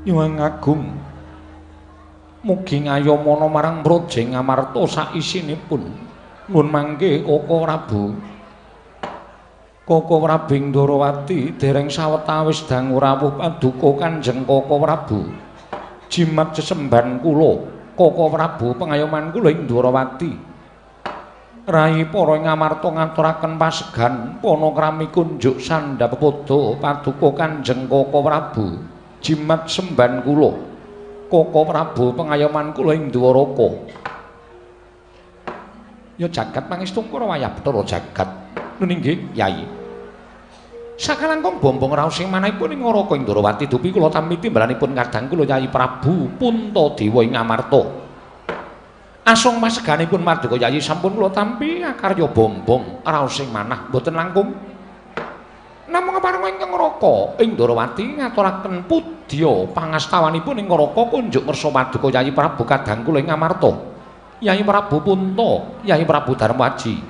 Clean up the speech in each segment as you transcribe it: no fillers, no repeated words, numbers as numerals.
Nyuwun agung mugi ngayomana marang Praja Ngamarta saisinipun. Nuwun mangke Koko Prabu. Koko Prabu ing Ndorowati dereng sawetawis dangu rawuh paduka Kanjeng Koko Prabu. Jimat sesembahan kula Koko Prabu pengayoman kula ing Ndorowati. Rai para Ngamarta ngaturaken pasegan panakrami kunjuk sandha pepoda paduka Kanjeng Koko Prabu. Jimat sembahan kula Koko Prabu pengayoman kula ing Dwaraka. Ya jagat pangestu kula wayah Bathara jagat. Nun inggih Yai. Sakalangkung bombong raos sing manahipun ing Naraka ing Ndorowati dupi kula tampi timbalanipun kadang kula Yai Prabu Puntadewa ing Ngamarta. Asung maseganipun Paduka Yai sampun kula tampi akarya bombong raos sing manah mboten langkung. Namung kepareng ingkang Naraka ing Ndorowati ngaturaken pudya pangastawanipun ing Naraka kunjuk ngersa Paduka Yai Prabu kadang kula ing Ngamarta. Yai Prabu Punta, Yai Prabu Darmaji.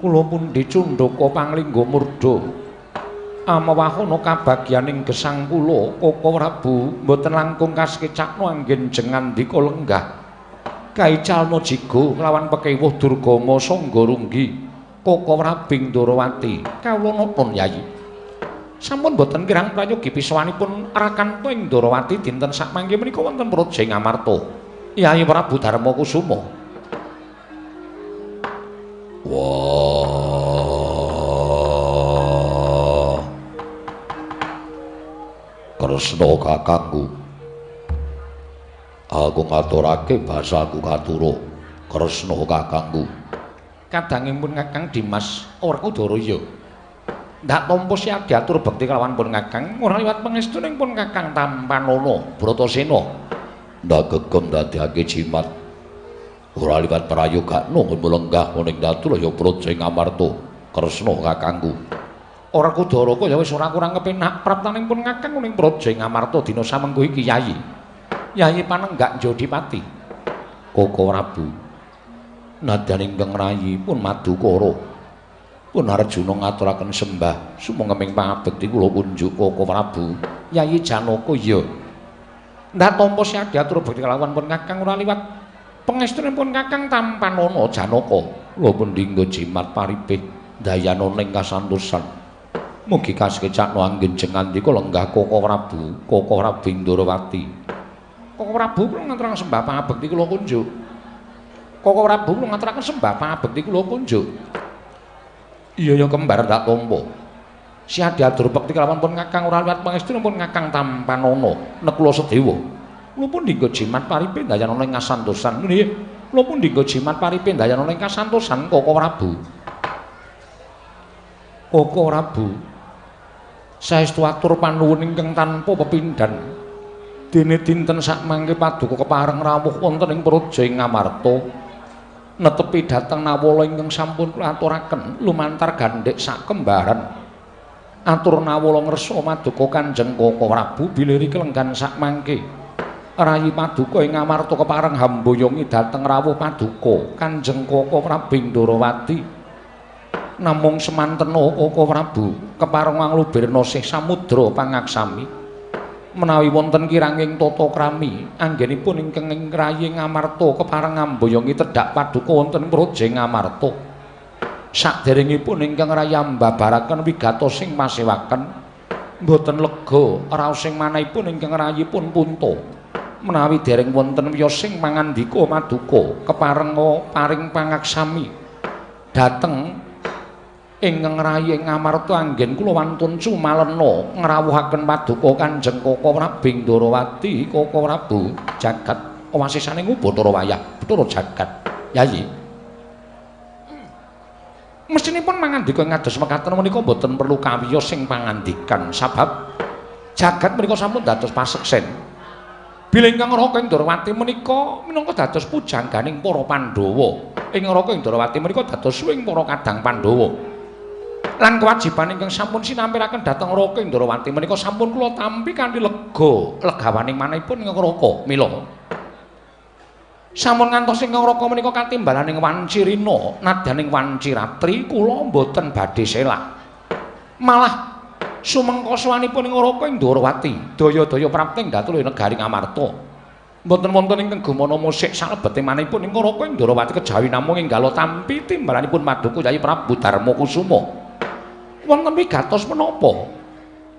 Kula pundi cundhaka panglingga murda. Amawahana kabagyaning gesang kula Koko Prabu mboten langkung kasekecakna anggen jengandika lenggah. Kaicalna jigo kelawan pekewuh Durgama sangga runggi. Koko Prabu ing Ndorowati. Kawula napa Yai? Sampun boten kirang prayogi pisawanipun Rakanta ing Ndorowati dinten sakmangke menika wonten Praja Ngamarta. Yai Prabu Darma Kusuma. Wah. Kresna kakangku. Aku ngaturake basaku katura. Kresna kakangku. Kadangipun Kakang Dimas Werkudara ya. Ndak tampa siap diatur bekti kelawan pun Kakang ora liwat pangestuning pun Kakang Tampanana Bratasena. Ndak gegem dadekake jimat. Ora liwat prayogakna nggon lenggah ning Datulaya Praja Ngamarta. Kresna kakangku. Werkudara kaya wis ora kurang kepenak praptaning pun Kakang ning Praja Ngamarta dina samengko iki Yai. Yai panenggak Jodipati. Koko Prabu. Nadyan ingkang rayi pun madukara. Pun Arjuna ngaturaken sembah sumangga pangabekti kula kunjuk Koko Prabu. Yai Janaka ya. Ndak tampa siap diatur bekti kelawan pun Kakang ora liwat pangestunipun Kakang Tampanana Janaka. Kula pundi nggo jimat paripih dayana ning kasantosan. Mugi kasekecakna anggen jengandika lenggah Koko Prabu, Koko Prabu ing Ndorowati. Koko Prabu kula ngaturaken sembah pangabekti kula kunjuk. Koko Prabu kula ngaturaken sembah pangabekti kula kunjuk. Iya ya kembar tak tampa. Siap diatur bekti kelawan pun Kakang ora liwat pangestunipun Kakang Tampanana Nekula Sedewa. Kula pundi nggo jimat paripe dayana ing kasantosan. Nggih. Kula pundi nggo jimat paripe dayana ing kasantosan Koko Prabu. Koko Prabu. Saestu atur panuwun ingkang tanpa pepindhan. Dene dinten sakmangke paduka kepareng rawuh wonten ing Praja Ngamarta. Netepi dhateng nawala ingkang sampun kula aturaken lumantar gandhek sakembaran. Atur nawala ngersa maduka Kanjeng Koko Prabu bilih kelenggan sakmangke. Rayi paduka ing Ngamarta kepareng hamboyongi dhateng rawuh paduka Kanjeng Koko Prabu ing Ndorowati. Namung semantena Koko Prabu kepareng anglubirna sih samudra pangaksami. Menawi wonten kiranging tata krami anggenipun ingkang ing rayi Ngamarta kepareng ngamboyongi tedhak paduka wonten Praja Ngamarta. Saderengipun ingkang rayi mbabaraken wigatosing pasewaken mboten lega raos sing manahipun ingkang rayipun Punta. Menawi dereng wonten wiyosing pangandika maduka kepareng paring pangaksami dhateng ingkang rayi Ngamarta anggen kula wantun cumalena ngrawuhaken paduka Kanjeng Koko Prabu ing Ndorowati. Koko Prabu jagat wasisaning Bathara wayah Bathara jagat Yayi. Mestinipun mangandika ngados mekaten menika mboten perlu kawiyos sing pangandikan sabab jagat menika sampun dados paseksen. Bilih ingkang Raka ing Ndorowati menika minangka dados pujangganing para Pandhawa. Ing Raka ing Ndorowati menika dados suwing para kadang Pandhawa. Lan kewajiban ingkang sampun sinampiraken dhateng Raka ing Ndorowati menika sampun kula tampi kanthi lega legawaning manahipun ing Raka. Mila sampun ngantos ingkang Raka menika katimbalaning wanci rina nadyaning wanci ratri kula mboten badhe selak. Malah Sumengkosowanipun ing Raka ing Ndorowati, daya-daya prapting datul negari Ngamarta. Mboten wonten ingkang gumana musik salebete manipun ing Raka ing Ndorowati kejawi namung enggala tampi timbalanipun paduka Yayi Prabu Darma Kusuma. Wonten wigatos menapa?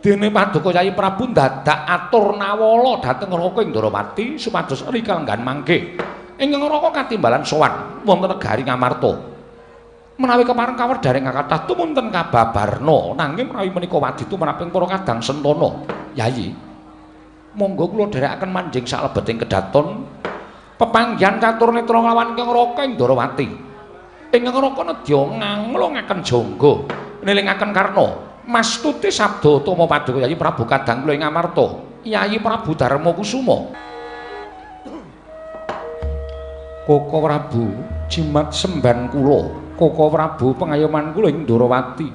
Dene paduka Yayi Prabu dadak atur nawala dhateng Raka ing Ndorowati supados rika lenggan mangke ingkang Raka katimbalan sowan wonten negari Ngamarta. Menawi kepareng kawedharing kathah tumunten kababarna, nanging menawi menika waditu menaping para kadang sentana. Yayi, monggo kula dherekaken manjing salebeting kedaton pepanggihan catur netra nglawan ingkang Raka ing Ndorowati. Ingkang Raka nedya nganglungaken jangga, nilingaken karna mastuti sabda utama paduka Yayi Prabu kadang kula ing Ngamarta, Yayi Prabu Darma Kusuma. Koko Prabu jimat semban kula, Koko Prabu pengayoman kula ing Ndorowati.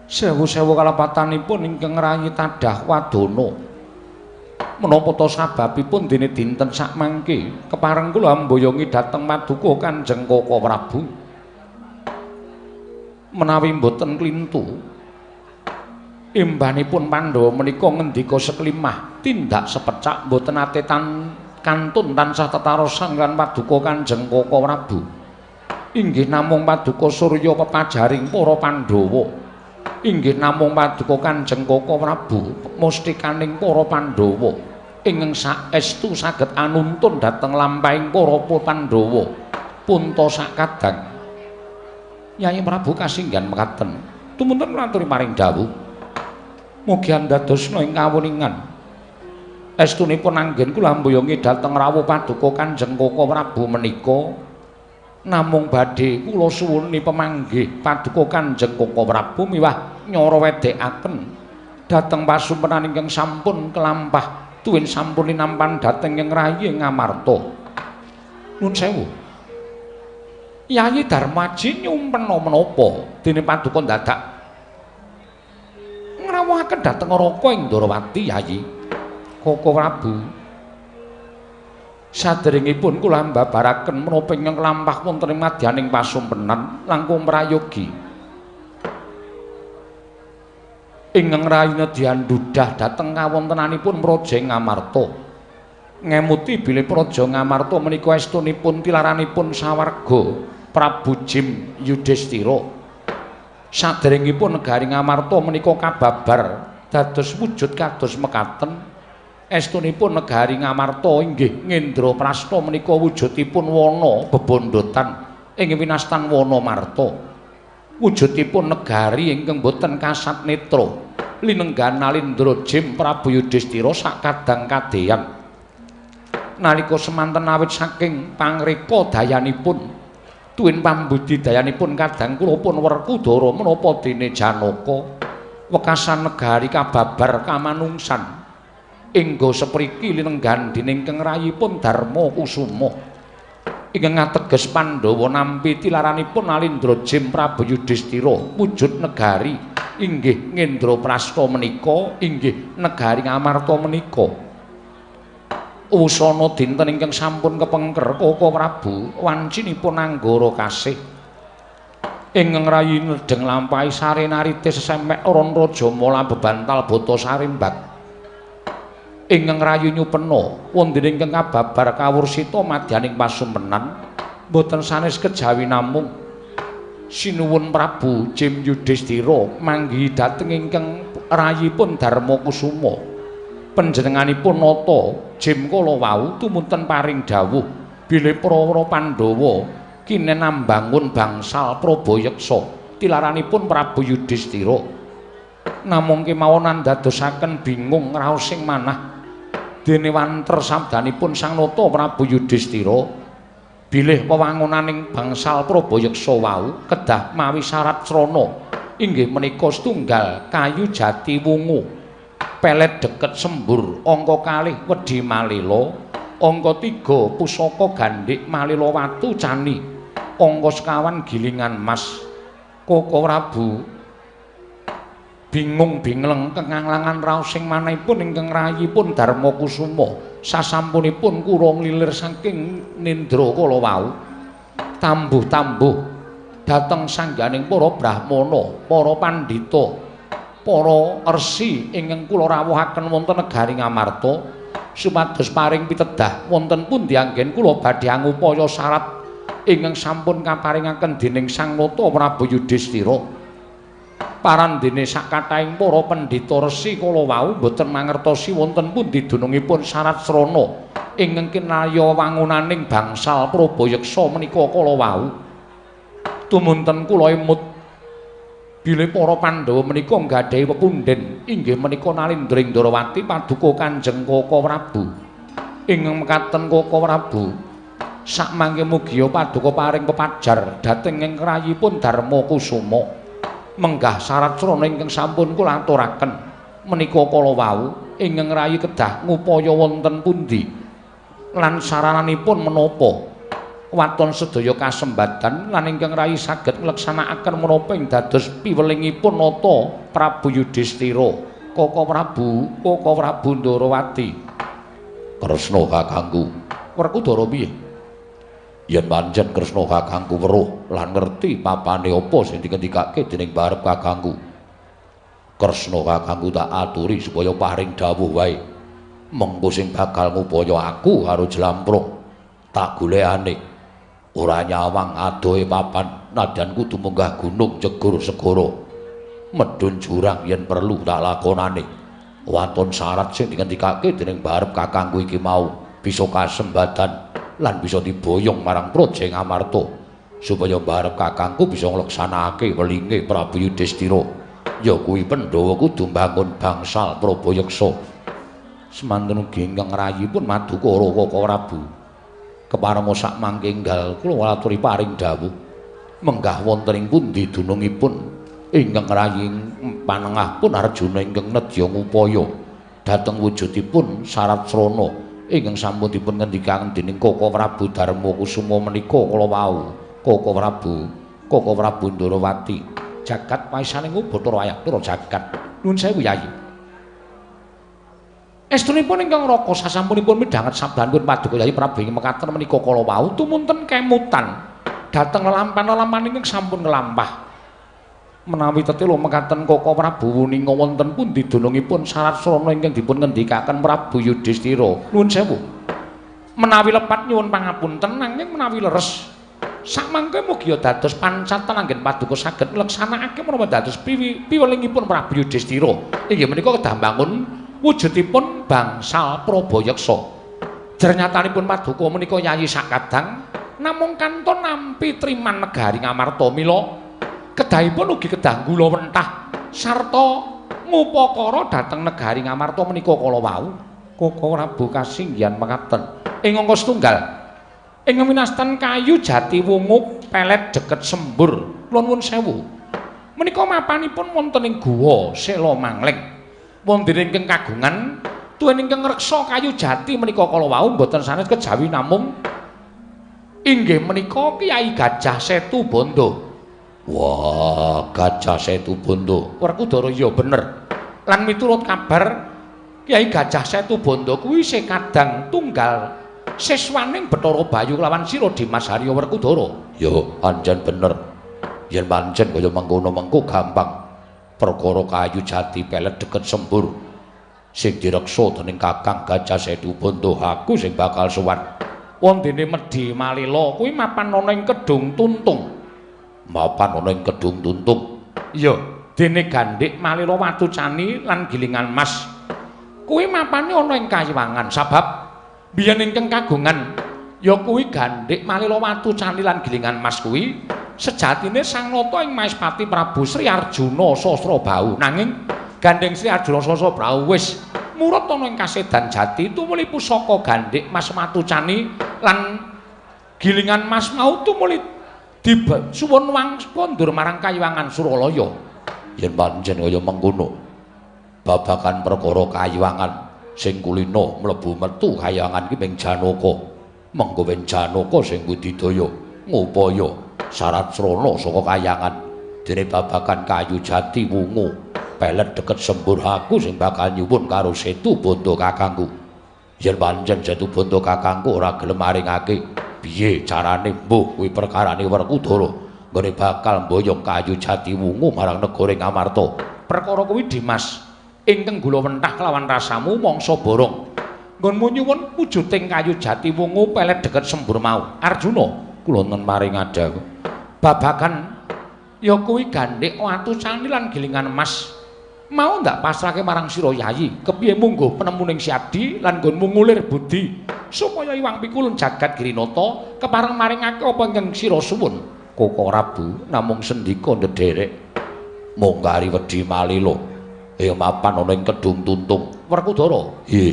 Sewu-sewu kalepatanipun ingkang ngrayi tadah wadana. Menapa ta sababipun dene dinten sakmangke kepareng kula amboyongi dhateng paduka Kanjeng Koko Prabu. Menawi mboten klintu, imbanipun Pandhawa menika ngendika seklimah tindak sepecak mboten nate kantun tansah tetarosan lan paduka Kanjeng Koko Prabu. Inggih namung paduka surya pepajaring para Pandhawa. Inggih namung paduka Kanjeng Koko Prabu mustikaning para Pandhawa ingkang saestu saged anuntun dhateng lampahing para Pandhawa punta sakadang. Yayi Prabu kasinggihan mekaten tumunten kula paring dawuh. Mugi andadosna ing kawuningan. Estunipun anggen kula amboyongi dhateng rawuh paduka Kanjeng Koko Prabu menika namung badhe kula suwuni pemanggih paduka Kanjeng Koko Prabu miwah nyara wedhekaken dhateng pasumpenan ingkang sampun kelampah tuwin sampun linampan dhateng ing rayi Ngamarta. Nun sewu. Yayi Darmaji nyumpena menapa dene paduka dadak ngrawuhaken dhateng Raka ing Ndorowati Yayi Koko Prabu. Saderengipun kula mbabaraken menapa ingkang lampah wonten ing madyaning pasumpenan langkung prayogi. Ingkang rayi nedyan dudah dhateng kawontenanipun Praja Ngamarta. Ngemuti bilih Praja Ngamarta menika estunipun tilaranipun sawarga Prabu Jim Yudhistira. Saderengipun negari Ngamarta menika kababar dados wujud kados mekaten. Estunipun negari Ngamarta inggih Ngendraprasta menika wujudipun wana bebondotan ing winastan wana marta. Wujudipun negari ingkang boten kasat netra linenggan Nalindra Jim Prabu Yudhistira sakadang kadeyan. Nalika semanten awit saking pangreka dayanipun tuwin pambudidayanipun kadang kula pun Werkudara menapa dene Janaka wekasan negari kababar kamanungsan. Inggo sepriki linenggan dening ingkang rayipun Darma Kusuma ingkang ngateges Pandhawa nampi tilaranipun Nalindra Jim Prabu Yudhistira wujud negari inggih Ngendraprasta menika inggih negari Ngamarta menika. Wusana dinten ingkang sampun kepengker Koko Prabu wancinipun anggara kasih ingkang rayi nedheng lampahi sare narite sesemek ron raja mala bebantal bata sarimbak. Ingkang rayu nyupena wonten ingkang kababar kawursita madyaning pasumpenan mboten sanes kejawi namung sinuwun Prabu Jim Yudhistira manggihi dhateng ingkang rayipun Darma Kusuma. Panjenenganipun nata Jim kala wau tumunten paring dawuh bilih para Pandhawa kinen ambangun bangsal Prabayeksa tilaranipun Prabu Yudhistira. Namung kemawon andadosaken bingung raos sing manah dene wanter sabdanipun Sang Nata Prabu Yudhistira bilih wewangunaning bangsal Prabayeksa wau kedah mawi syarat srana inggih menika setunggal kayu jati wungu pelet deket sembur angka kalih wedhi malela angka 3 pusaka gandhik malela watu cani angka sekawan gilingan mas. Koko Prabu bingung bingleng kenganglangan raos sing manahipun ingkang rayipun Darma Kusuma sasampunipun kula nglilir saking nindra kala wau tambuh-tambuh dhateng sangganing para brahmana, para pandhita Para resi ingkang kula rawuhaken wonten negari Ngamarta supados paring pitedah wonten pundi anggen kula badhe angupaya syarat ingkang sampun kaparingaken dening Sang Nata Prabu Yudhistira. Parandene sakathahing para pendhita resi kala wau boten mangertosi wonten pundi dunungipun syarat srana ingkang kinarya wangunaning bangsal Prabayeksa menika kala wau. Tumunten kula emut bilih para Pandhawa menika nggadahi pepundhen inggih menika Nalindra Ndrawati paduka Kanjeng Kaka Prabu. Ingkang mekaten Kaka Prabu, sakmangke mugia paduka paring pepajar dhateng ing krayipun Darma Kusuma. Menggah syarat srana ingkang sampun kula aturaken menika kala wau ingkang rayi kedah ngupaya wonten pundi lan sarananipun menapa. Waton sedaya kasembadan lan ingkang rayi saged ngleksanakaken menapa ing dados piwelingipun nata Prabu Yudhistira. Kaka Prabu, Kaka Prabu Ndrawati. Kresna kakangku. Werkudara piye? Yen pancen Kresna kakangku weruh lan ngerti papane apa sing dikendikake dening barep kakangku. Kresna kakangku tak aturi supaya paring dawuh wae. Mengko sing bakal ngupaya aku karo Jlamprong tak golekane. Ora nyawang adohe papan nadyan kudu munggah gunung jegur segara. Medhun jurang yen perlu tak lakonane. Waton syarat sing dikendikake dening barep kakangku iki mau bisa kasembadan lan bisa diboyong marang Praja Ngamarta supaya barep kakangku bisa ngleksanakake welinge Prabu Yudhistira. Ya kuwi Pandhawa kudu mbangun bangsal Prabayeksa. Semanten ugi ingkang rayipun madukara Kaka Prabu. Keparenga sak mangke enggal kula aturi paring dawuh menggah wonten ing pundi dunungipun ingkang rayi panengah pun Arjuna ingkang nedya ngupaya dhateng wujudipun syarat srana ingkang sampun dipun ngendikaken dening Kaka Prabu Darma Kusuma menika kala wau. Kaka Prabu, Kaka Prabu Ndrawati, jagat paisaning Bathara Ayatura jagat. Nuwun sewu Yayi. Estunipun ingkang raka sasampunipun midhanget sabdanipun paduka Yayi Prabu ing mekaten menika kala wau tumunten kemutan dhateng lelampan-lelampan ingkang sampun nglampah. Menawi tetela mekaten Kaka Prabu wuninga wonten pundi dunungipun syarat srana ingkang dipun ngendikaken Prabu Yudhistira. Nuwun sewu. Menawi lepat nyuwun pangapunten nanging menawi leres sakmangke mugia dados pancatan anggen paduka saged ngleksanakake menapa dados piwelingipun Prabu Yudhistira. Inggih menika kedah mbangun wujudipun bangsal Prabayeksa. Jernyatanipun paduka menika Yayi sakadang namung kanton nampi triman negari Ngamarta mila kedahipun ugi kedah gula wentah sarta ngupakara dhateng negari Ngamarta menika kala wau. Kaka Prabu kasinggihan mekaten ing angka setunggal ing winastan kayu jati wungu pelet deket sembur. Kula nuwun sewu. Menika mapanipun wonten ing guwa Sela Mangling. Wonten ingkang kagungan tuwin ingkang ngreksa kayu jati menika kala wau mboten sanes kejawi namung inggih menika Kyai Gajah Setu Bondo. Wah, Gajah Setu Bondo. Werkudara ya bener. Lan miturut kabar Kyai Gajah Setu Bondo kuwi isih kadang tunggal siswaning Bathara Bayu lawan Sira Dimas Harya Werkudara. Ya, pancen bener. Yen pancen kaya mengkono mengko gampang. Perkara kayu jati pelet deket sembur sing direksa dening Kakang Gajah Setu Bondo aku sing bakal sowan. Wondene Medhi Malila kuwi mapan ana ing Kedung Tuntung. Mapan ana ing Kedung Tuntung. Iya, dene Gandhik Malila watu cani lan gilingan mas. Kuwi mapane ana ing Kayiwangan sabab biyen ingkang kagungan ya kuwi Gandhik Malila watu cani lan gilingan mas kuwi sejatine Sang Nata ing Maespati Prabu Sri Arjuna Sasrabahu. Nanging gandheng Sri Arjuna Sasrabahu wis murut ana ing kasedan jati tumuli pusaka Gandhik Mas Watu Cani lan gilingan mas mau tumuli disuwun wang kondur marang Kayiwangan Suralaya. Yen pancen kaya mengkono babagan perkara Kayiwangan sing kulina mlebu metu Kayiwangan ki ming Janaka. Mengko wen Janaka sing budidaya ngupaya syarat srana saka kayangan. Dene babagan kayu jati wungu pelet deket sembur aku sing bakal nyuwun karo Setu Bondo kakangku. Yen pancen Setu Bondo kakangku ora gelem maringake, piye carane mbuh kuwi perkarane Werkudara nggone bakal mboyong kayu jati wungu marang negara Ngamarta. Perkara kuwi Dimas ingkang gula wentah kelawan rasamu mangsa borong. Nggonmu nyuwun wujuding kayu jati wungu pelet deket sembur mau. Arjuna, kula nen maring adawu. Babagan ya kuwi gandhik watu candi lan gilingan emas. Mau ndak pasrahke marang sira Yayi, kepiye mungguh penemuning Siadi lan nggonmu ngulir budi supaya Iwang Pikulun jagat Girinata kepareng maringake apa ingkang sira suwun. Koko Prabu namung sendika ndederek. Mung kari wedi malila. Ing mapan ana ing Kedung Tuntung. Werkudara. Nggih.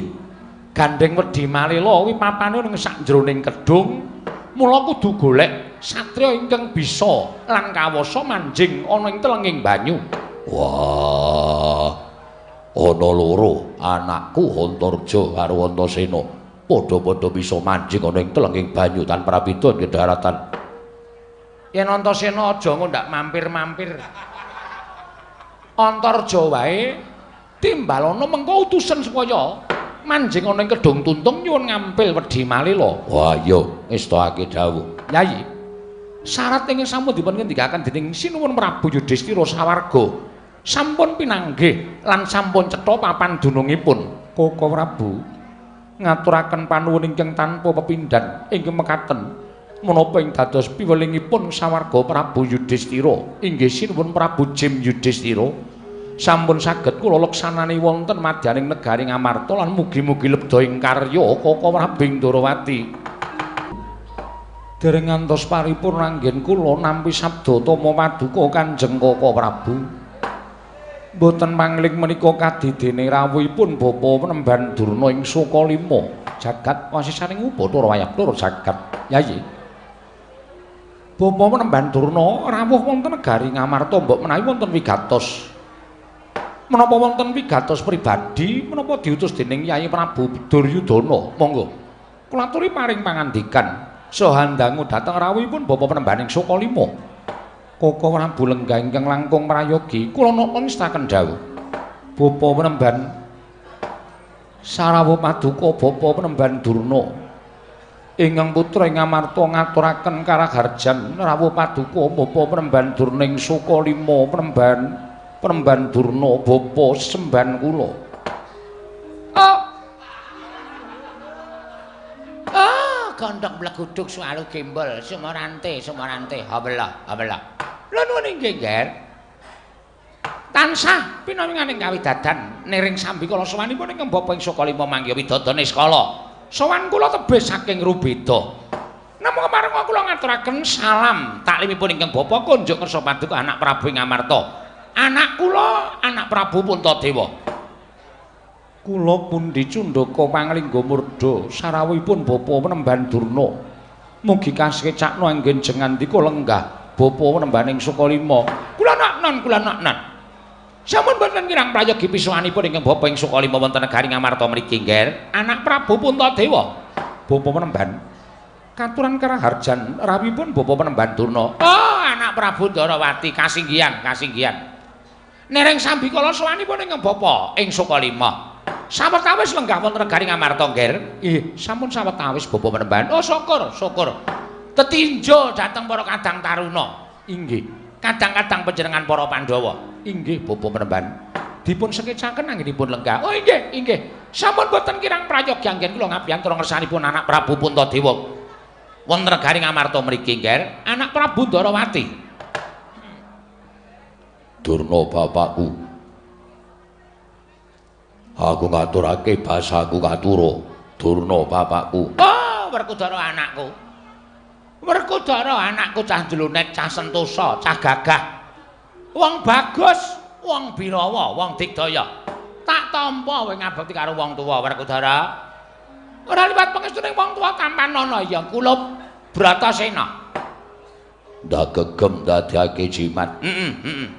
Gandheng wedi malila kuwi papane ning sakjroning kedung. Mula kudu golek satriya ingkang bisa lan kawasa manjing ana ing telenging banyu. Wah, ana loro anakku Antarja karo Antasena padha-padha bisa manjing ana ing telenging banyu tanpa prabida ing daratan. Yen Antasena aja ngundak mampir-mampir. Antarja wae timbalana mengko utusan supaya manjing ana ing Kedung Tuntung nyuwun ngampil wedi malila. Wah iya, ngestokake dawuh. Yayi, syarat ingkang sampun dipun ngendikaken dening Sinuwun Prabu Yudhistira sawarga sampun pinanggih lan sampun cetha papan dunungipun. Koko Prabu ngaturaken panuwun ingkang tanpa pepindhan ingkang mekaten menapa ing dados piwelingipun sawarga Prabu Yudhistira inggih Sinuwun Prabu Jim Yudhistira sampun saged kula leksanani wonten madyaning negari Ngamarta lan mugi-mugi lebda ing karya Koko Prabu Ndorowati. Dereng ngantos paripurna anggen kula nampi sabda tama paduka Kanjeng Koko Prabu. Mboten mangling menika kadidene rawuhipun Bapa Penemban Durna ing Sukalima jagat wasisaning Upacara Wayabdara jagat. Yayi, Bapa Penemban Durna rawuh wonten negari Ngamarta mbok menawi wonten wigatos. Menapa wonten wigatos pribadi menapa diutus dening Yayi Prabu Duryudana? Monggo kula aturi paring pangandikan saha ndangu dhateng rawuhipun Bapa Penemban ing Sukalima. Koko Prabu lenggah ingkang langkung prayogi kula nata ngestaken dawuh. Bapa Penemban sarawuh paduka Bapa Penemban Durna ingkang putra ing Ngamarta ngaturaken karaharjan rawuh paduka Bapa Penemban Durna ing Sukalima. Penemban Durna bapa semban kula. Oh. Ah, gondok mleguduk suwalu gembol sumorante sumorante habelah habelah. Lha nuwun inggih, Nger. Tansah pinaringaning kawidadan niring sambikala sowanipun ingkang bapa ing Sukalima manggiha widodone skala. Sowan kula tebih saking Rubeda. Namung kepareng kula ngaturaken salam taklimipun ingkang bapa kunjuk kersa paduka anak Prabu ing Ngamarta. Anak kula anak Prabu Puntadewa. Kula pundi cundaka panglingga murda sarawuhipun Bapa Penemban Durna. Mugi kasekcakna anggen jengandika lenggah Bapa Penemban ing Sukalima. Kula naknan kula naknan. Sampun boten kirang prayogi pisuwanipun ingkang bapa ing Sukalima wonten negari Ngamarta mriki, Ngger. Anak Prabu Puntadewa. Bapa Penemban katuran karaharjan rawuhipun Bapa Penemban Durna. Oh, anak Prabu Ndarawati kasinggihan kasinggihan. Nereng sambikala sowanipun ingkang bapa ing Sukalima. Sawetawis lenggah wonten negari Ngamarta, Ngger. Nggih, sampun sawetawis Bapa Penemban. Oh, syukur, syukur. Tetinjo dhateng para kadang taruna. Inggih. Kadang-kadang panjenengan para Pandhawa. Inggih, Bapa Penemban. Dipun sekecaken anggenipun lenggah. Oh, inggih, inggih. Sampun boten kirang prayogi anggen kula ngabiyantara ngersanipun anak Prabu Puntadewa. Wonten negari Ngamarta mriki, Ngger. Anak Prabu Ndarawati. Durna bapakku. Aku ngaturake basaku katura. Durna bapakku. Oh, Werkudara anakku. Werkudara anakku cah jlonet, cah sentosa, cah gagah. Wong bagus, wong birawa, wong digdaya. Tak tampa kowe ngabekti karo wong tuwa, Werkudara. Ora liwat pangestune wong tuwa tampanana ya kulup Bratasena. Ndak gegem dadekake jimat. Heeh, heeh.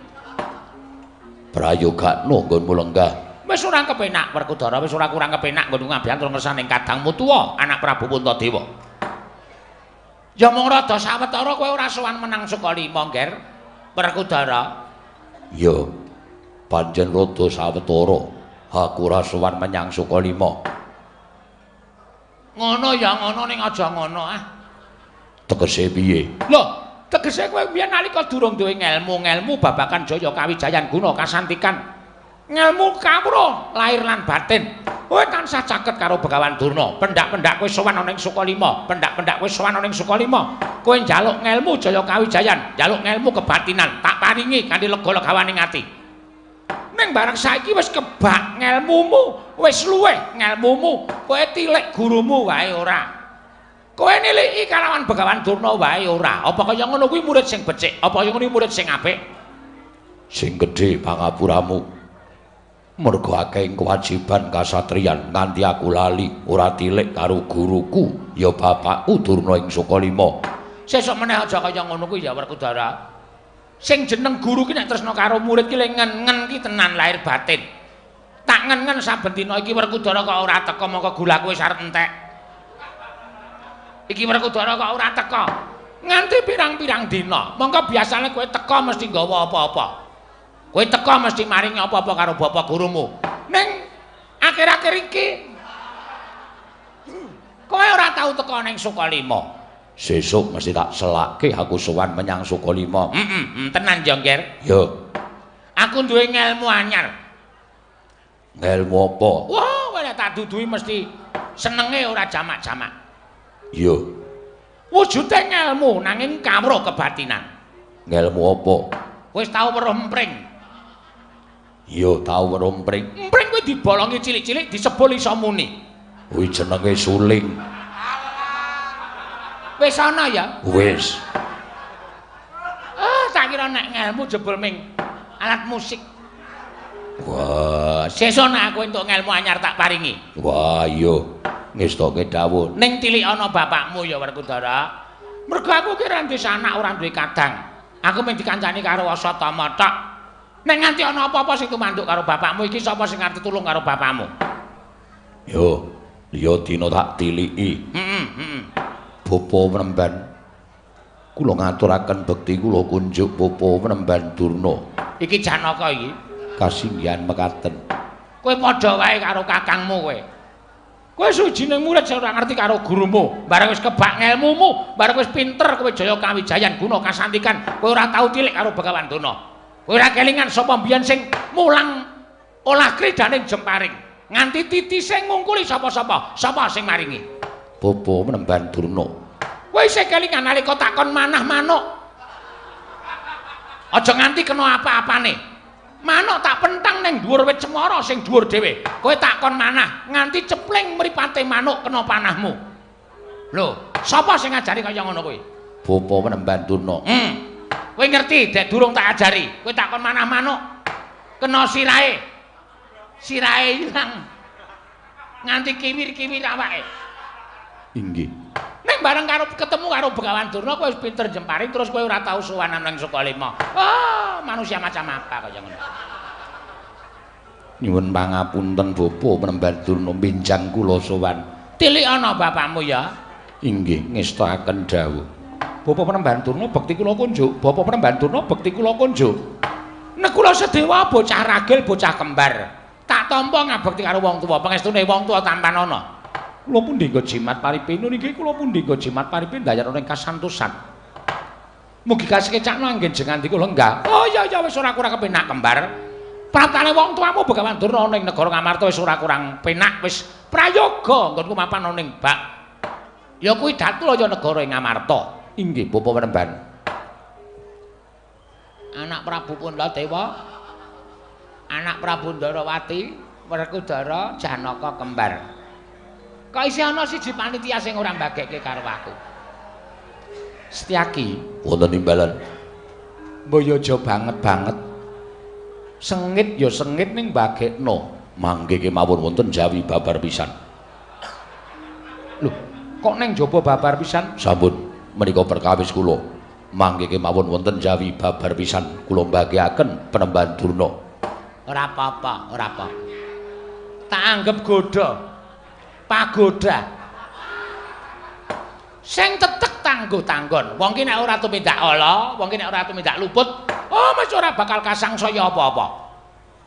Prayogakno nggonmu lenggah. Wis ora kepenak Werkudara, wis ora kurang kepenak nggonmu ngabiyantara ngersane kadangmu tuwa, anak Prabu Puntadewa. Ya mung rada sawetara kowe ora sowan menang Sukalima, Ngger. Werkudara. Ya. Pancen rada sawetara aku ora sowan menyang Sukalima. Ngono ya ngono ning aja ngono ah. Tegese piye? Lho, Tegese kowe biyen nalika durung duwe ngelmu-ngelmu babagan jaya kawijayan guna kasantikan. Ngelmu kawruh lahir lan batin. Kowe tansah caket karo Begawan Durna. Pendak-pendak kowe sowan ana ing Sukalima, pendak-pendak kowe sowan ana ing Sukalima. Kowe njaluk ngelmu jaya kawijayan, njaluk ngelmu kebatinan, tak paringi kanthi lega-legawaning ati. Ning bareng saiki wis kebak ngelmumu, wis luweh ngelmumu, kowe tilik gurumu wae ora. Kowe niliki kalawan Begawan Durna wae ora. Apa kaya ngono kuwi murid sing becik? Apa kaya ngono murid sing apik? Sing gedhe pangapuramu. Mergo akeh kewajiban kasatriyan nganti aku lali ora tilik karo guruku ya bapakku Durna ing Sukalima. Sesuk meneh aja kaya ngono kuwi ya Werkudara. Sing jeneng guru ki nek tresna karo murid ki le ngen-ngen ki tenan lahir batin. Tak ngen-ngen saben dina iki Werkudara kok ora teka mongko gulaku wis arep entek. Iki Werkudara kok ora teka. Nganti pirang-pirang dina, mongko biasane kowe teka mesti nggawa apa-apa. Kowe teka mesti maringi apa-apa karo bapak gurumu. Ning akhir-akhir iki kowe ora tau teka ning Sukalima. Sesuk mesti tak selake aku sowan menyang Sukalima. Tenan yo, Ngger. Yo. Aku duwe ngelmu anyar. Ngelmu apa? Wah, nek tak duduhi mesti senenge ora jamak-jamak. Yo. Wujude ngelmu nanging kawruh kebatinan. Ngelmu apa? Wis tau weruh empring? Yo, tau weruh empring. Empring kuwi dibolongi cilik-cilik disebul iso muni. Kuwi jenenge suling. Wis ana ya? Wis. Ah, tak kira nek ngelmu jebul ming alat musik. Wah, sesuk nek aku entuk ngelmu anyar tak paringi. Wah, iya. Ngestoke dawuh. Ning tilik ana bapakmu ya Werkudara. Mergo aku ki ora duwe sanak, ora duwe kadang. Aku mung dikancani karo Aswatama tok. Nek nganti ana apa-apa sing tumanduk karo bapakmu iki sapa sing arep tulung karo bapakmu? Yo, liya dina tak tiliki. Heeh. Bapa Penemban, kula ngaturaken bekti kula kunjuk Bapa Penemban Durna. Iki Janaka iki. Kasinggihan mekaten. Kowe padha wae karo kakangmu kowe. Kowe suwijining murid sing ora ngerti karo gurumu. Bareng wis kebak ngelmumu, bareng wis pinter kowe jaya kawijayan guna kasantikan, kowe ora tau tilik karo Begawan Durna. Kowe ora kelingan sapa mbiyen sing mulang olah kridaning jemparing. Nganti titise ngungkuli sapa-sapa, sapa sing maringi? Bapa Penemban Durna. Kowe isih kelingan nalika takon manah manuk. Aja nganti kena apa-apane. Manuk tak pentang ning dhuwur wit cemara sing dhuwur dhewe. Kowe takon manah nganti cepling mripate manuk kena panahmu. Lho, sapa sing ngajari kaya ngono kuwi? Bapa Penemban Durna. Kowe ngerti dek durung tak ajari. Kowe takon manah manuk kena sirahe. Sirahe ilang. Nganti kiwir-kiwir awake. Inggih. Ning bareng karo ketemu karo Begawan Durna kowe wis pinter jemparing terus kowe ora tau sowanan nang Sukalima. Ah, manusia macam apa kaya ngono. Nyuwun pangapunten Bapa Penemban Durna benjang kula sowan. Tilik ana bapakmu ya. Inggih, ngestakaken dawuh. Bapa Penemban Durna bekti kula kunjuk. Bapa Penemban Durna bekti kula kunjuk. Nek kula sedewa bocah ragil bocah kembar. Tak tampa ngabekti karo wong tuwa, pangestune wong tuwa tampan ana. Kula pundi nggo jimat paripin niki kula pundi nggo jimat paripin ndayat ana ing kasantosan. Mugi kasekecakno anggen jengan kula lenggah. Oh iya iya wis ora kurang kepenak kembar. Praptane wong tuamu Begawan Durna ana ing negara Ngamarta wis ora kurang penak wis prayoga nggonku mapan ana ing bak. Ya kuwi datulaya negara ing Ngamarta. Inggih Bapa Penemban. Anak Prabu Puntadewa, anak Prabu Ndarawati, Werkudara Janaka kembar. Kok isih ana siji panitia sing ora mbagekke karo aku. Setyaki wonten imbalan. Mbok aja banget-banget. Sengit ya sengit ning mbagekno. Mangke kemawon wonten Jawi babar pisan. Lho, kok ning jaba babar pisan? Sampun menika perkawis kula. Mangke kemawon wonten Jawi babar pisan kula mbageaken Penemban Durna. Ora apa-apa, ora apa. Tak anggep godha. Pagoda. Sing tetek tanggo tanggon. Wong ki nek ora tumindak ala, wong ki nek ora tumindak luput, oh mesti ora bakal kasangsaya apa-apa.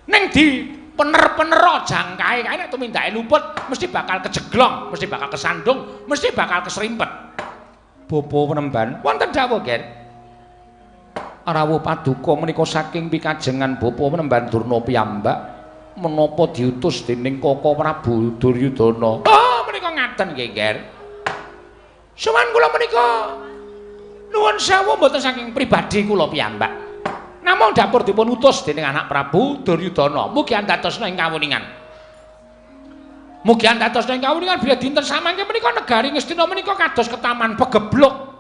Ning di pener-penera jangkae kae nek tumindake luput mesti bakal kejeglong, mesti bakal kesandung, mesti bakal keserimpet. Bapa Penemban, wonten dawuh, Ger. Rawuh paduka menika saking pikajengan Bapa Penemban Durna piyambak menapa diutus dening Kaka Prabu Duryudana. Oh, menika ngaten nggih, Nger. Sowan kula menika nuwun sewu mboten saking pribadi kula piyambak. Namung dapur dipun utus dening anak Prabu Duryudana. Mugi andhatosna ing kawuningan. Mugi andhatosna ing kawuningan bilih dinten samangke menika negari Ngastina menika kados ketaman pegebluk.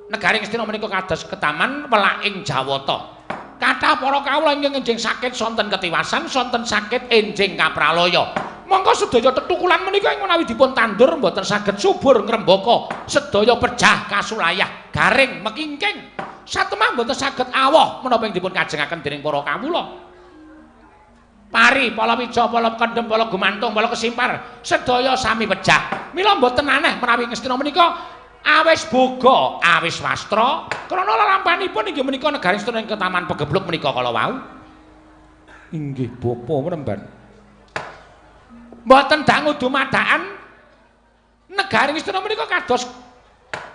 Negari Ngastina menika kados ketaman welaking Jawata. Kathah para kawula ingkang enjing sakit sonten ketiwasan, sonten sakit enjing kapralaya. Mongko sedaya tetukulan menika ing menawi dipun tandur mboten saged subur ngrembaka, sedaya pejah kasulayah, garing mekingking. Satemah mboten saged awoh menapa ing dipun kajengaken dening para kawula. Pari, palawija, pala kendhem, pala gumantung, pala kesimpar, sedaya sami pejah. Mila mboten aneh menawi Ngastina menika awis boga, awis wastra, krana lelampanipun inggih menika negari Ngastina ing ketaman pegebluk menika kala wau. Inggih Bapa Penemban. Mboten dangu dumadaan negari Ngastina menika kados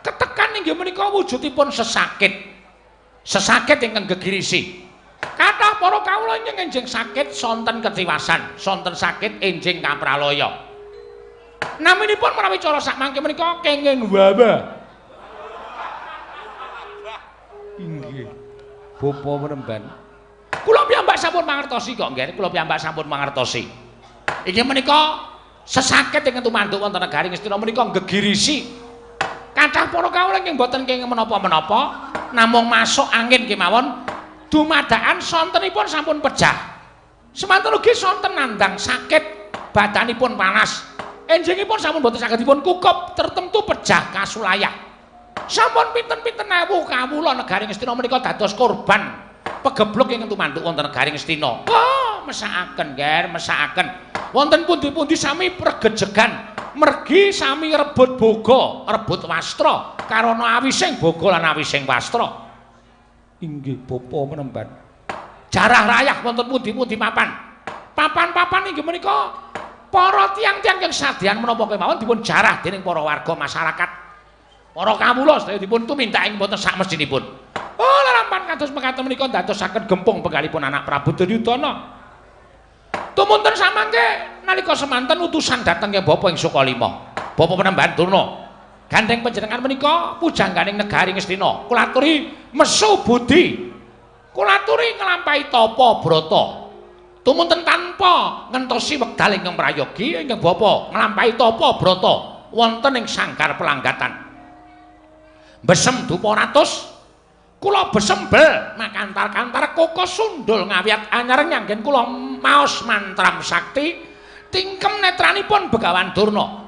ketekan inggih menika wujudipun sesakit. Sesakit ingkang gegirisi. Kathah para kawula ingkang enjing sakit sonten ketiwasan, sonten sakit enjing kapralaya. Naminipun menawi cara sakmangke menika kenging wabah. Inggih. Bapa Penemban. Kula piyambak sampun mangertosi kok, nggih. Kula piyambak sampun mangertosi. Inggih menika sesakit ingkang tumanduk wonten negari Ngastina menika gegirisi. Kathah para kawula ingkang boten kenging menapa-menapa, namung masuk angin kemawon dumadaan sontenipun sampun pejah. Semanten ugi sonten nandhang sakit, badanipun panas. Enjingipun sampun boten saged dipun kukup, tertentu pejah kasulayah. Sampun pinten-pinten ewu kawula negari Ngastina menika dados korban pegebluk ingkang tumanduk wonten negari Ngastina. Oh, mesakaken, Nger, mesakaken. Wonten pundi-pundi sami pregejegan, mergi sami rebut boga, rebut wastra, karana awising boga lan awising wastra. Inggih Bapa Penemban. Jarah rayah wonten pundi-pundi papan. Papan-papan inggih menika para tiyang-tiyang ingkang sadean menapa kemawon dipun jarah dening para warga masyarakat. Para kawula sedaya dipun tumindak ing boten sakmestinipun. Oh, lelampan kados mekaten menika ndadosaken gempung penggalipun anak Prabu Duryudana. Tumunten samangke nalika semanten utusan dhateng ke Bapa ing Sukalima. Bapa Penemban Durna. Gandeng panjenengan menika pujangganing negari Ngastina. Kula aturi mesu budi. Kula aturi nglampahi tapa brata. Tumunten tanpa ngentosi wekdal ingkang prayogi ingkang Bapa nglampahi tapa brata wonten ing sanggar pelanggatan. Besem dupa ratus kula besembel makantar-kantar koko sundul ngawiyat anyar nyanggen kula maos mantram sakti tingkem netranipun Begawan Durna.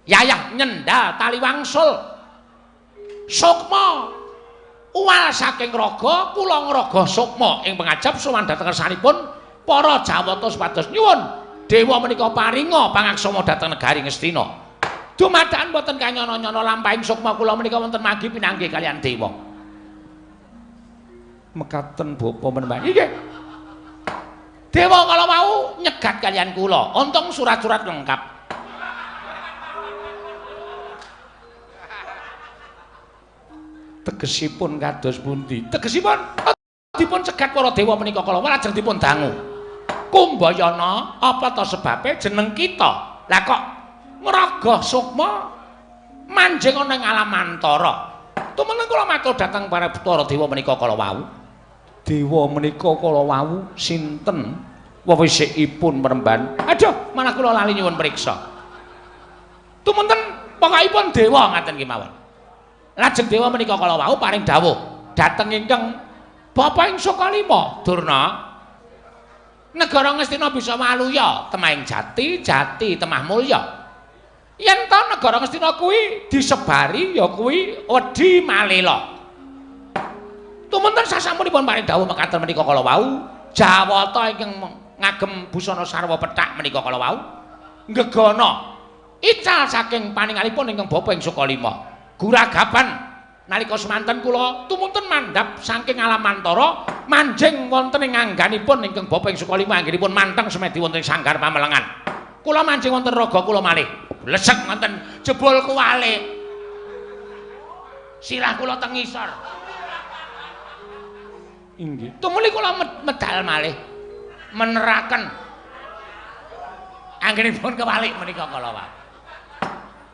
Yayah nyendal tali wangsul sukma uwal saking raga kula ngraga sukma ing pangajap sowan dhateng kersanipun para Jawata supados nyuwun dewa menika paringa pangaksama dhateng negari Ngastina. Dumadaan boten kanyana-nyana lampahing sukma kula menika wonten manggi pinanggih kaliyan dewa. Mekaten Bapa Penemban. Inggih. Dewa kala wau nyegat kaliyan kula, untung surat-surat lengkap. Tegesipun kados pundi? Tegesipun dipun cegat para dewa menika kala wau lajeng dipun dangu. Kumbayana apa ta sebabe jeneng kita? Lah kok ngraga sukma manjing ana ing alam antara. Tumunten kula matur dhateng para dewa menika kala wau. Dewa menika kala wau sinten wewisikipun Penemban? Aduh, malah kula lali nyuwun priksa. Tumunten pokokipun dewa ngaten kemawon. Lajeng dewa menika kala wau paring dawuh dhateng ingkang Bapa ing Sukalima, Durna. Negara Ngastina bisa waluya, temahing jati, jati temah mulya. Yen ta negara Ngastina kuwi disebari ya kuwi wedi malela. Tumunten sasampunipun paring dawuh mekaten menika kala wau, Jawata ingkang ngagem busana sarwa pethak menika kala wau nggegana ical saking paningalipun ingkang Bapa ing Sukalima. Guragapan nalika semanten kula tumunten mandhap saking alam antara manjing wonten ing angganipun ingkang Bapa ing Sukalima anggenipun manteng semedi wonten ing sanggar pamelengan. Kula manjing wonten raga kula malih. Blesek wonten jebul kuwale. Sirah kula teng ngisor. Inggih. Tumuli kula medal malih meneraken anggenipun kewalik menika kala wau.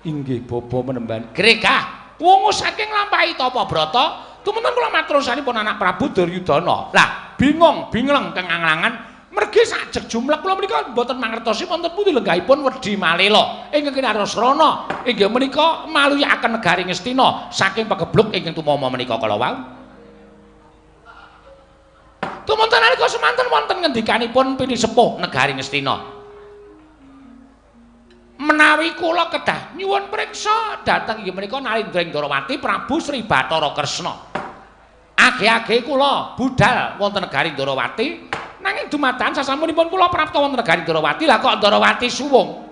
Inggih Bapa Penemban. Gregah wungu saking lampahi tapa brata tumunten kula matur sanipun anak Prabu Duryudana. Lah bingung bingleng kenganglangan mergi sajeg jumlek kula menika mboten mangertosi wonten pundi lenggahipun Wedhi Malela ingkang kinarasrana inggih menika maluyakaken negari Ngastina saking pegebluk ingkang tumama menika kala wau. Tumunten nalika semanten wonten ngendikanipun pinisepuh negari Ngastina. Menawi kula kedah nyuwun priksa dhateng inggih menika Nalendra Ndrawati Prabu Sri Bathara Kresna. Age-age kula budal wonten negari Ndrawati nanging dumadakan sasampunipun kula prapta wonten negari Ndrawati lah kok Ndrawati suwung.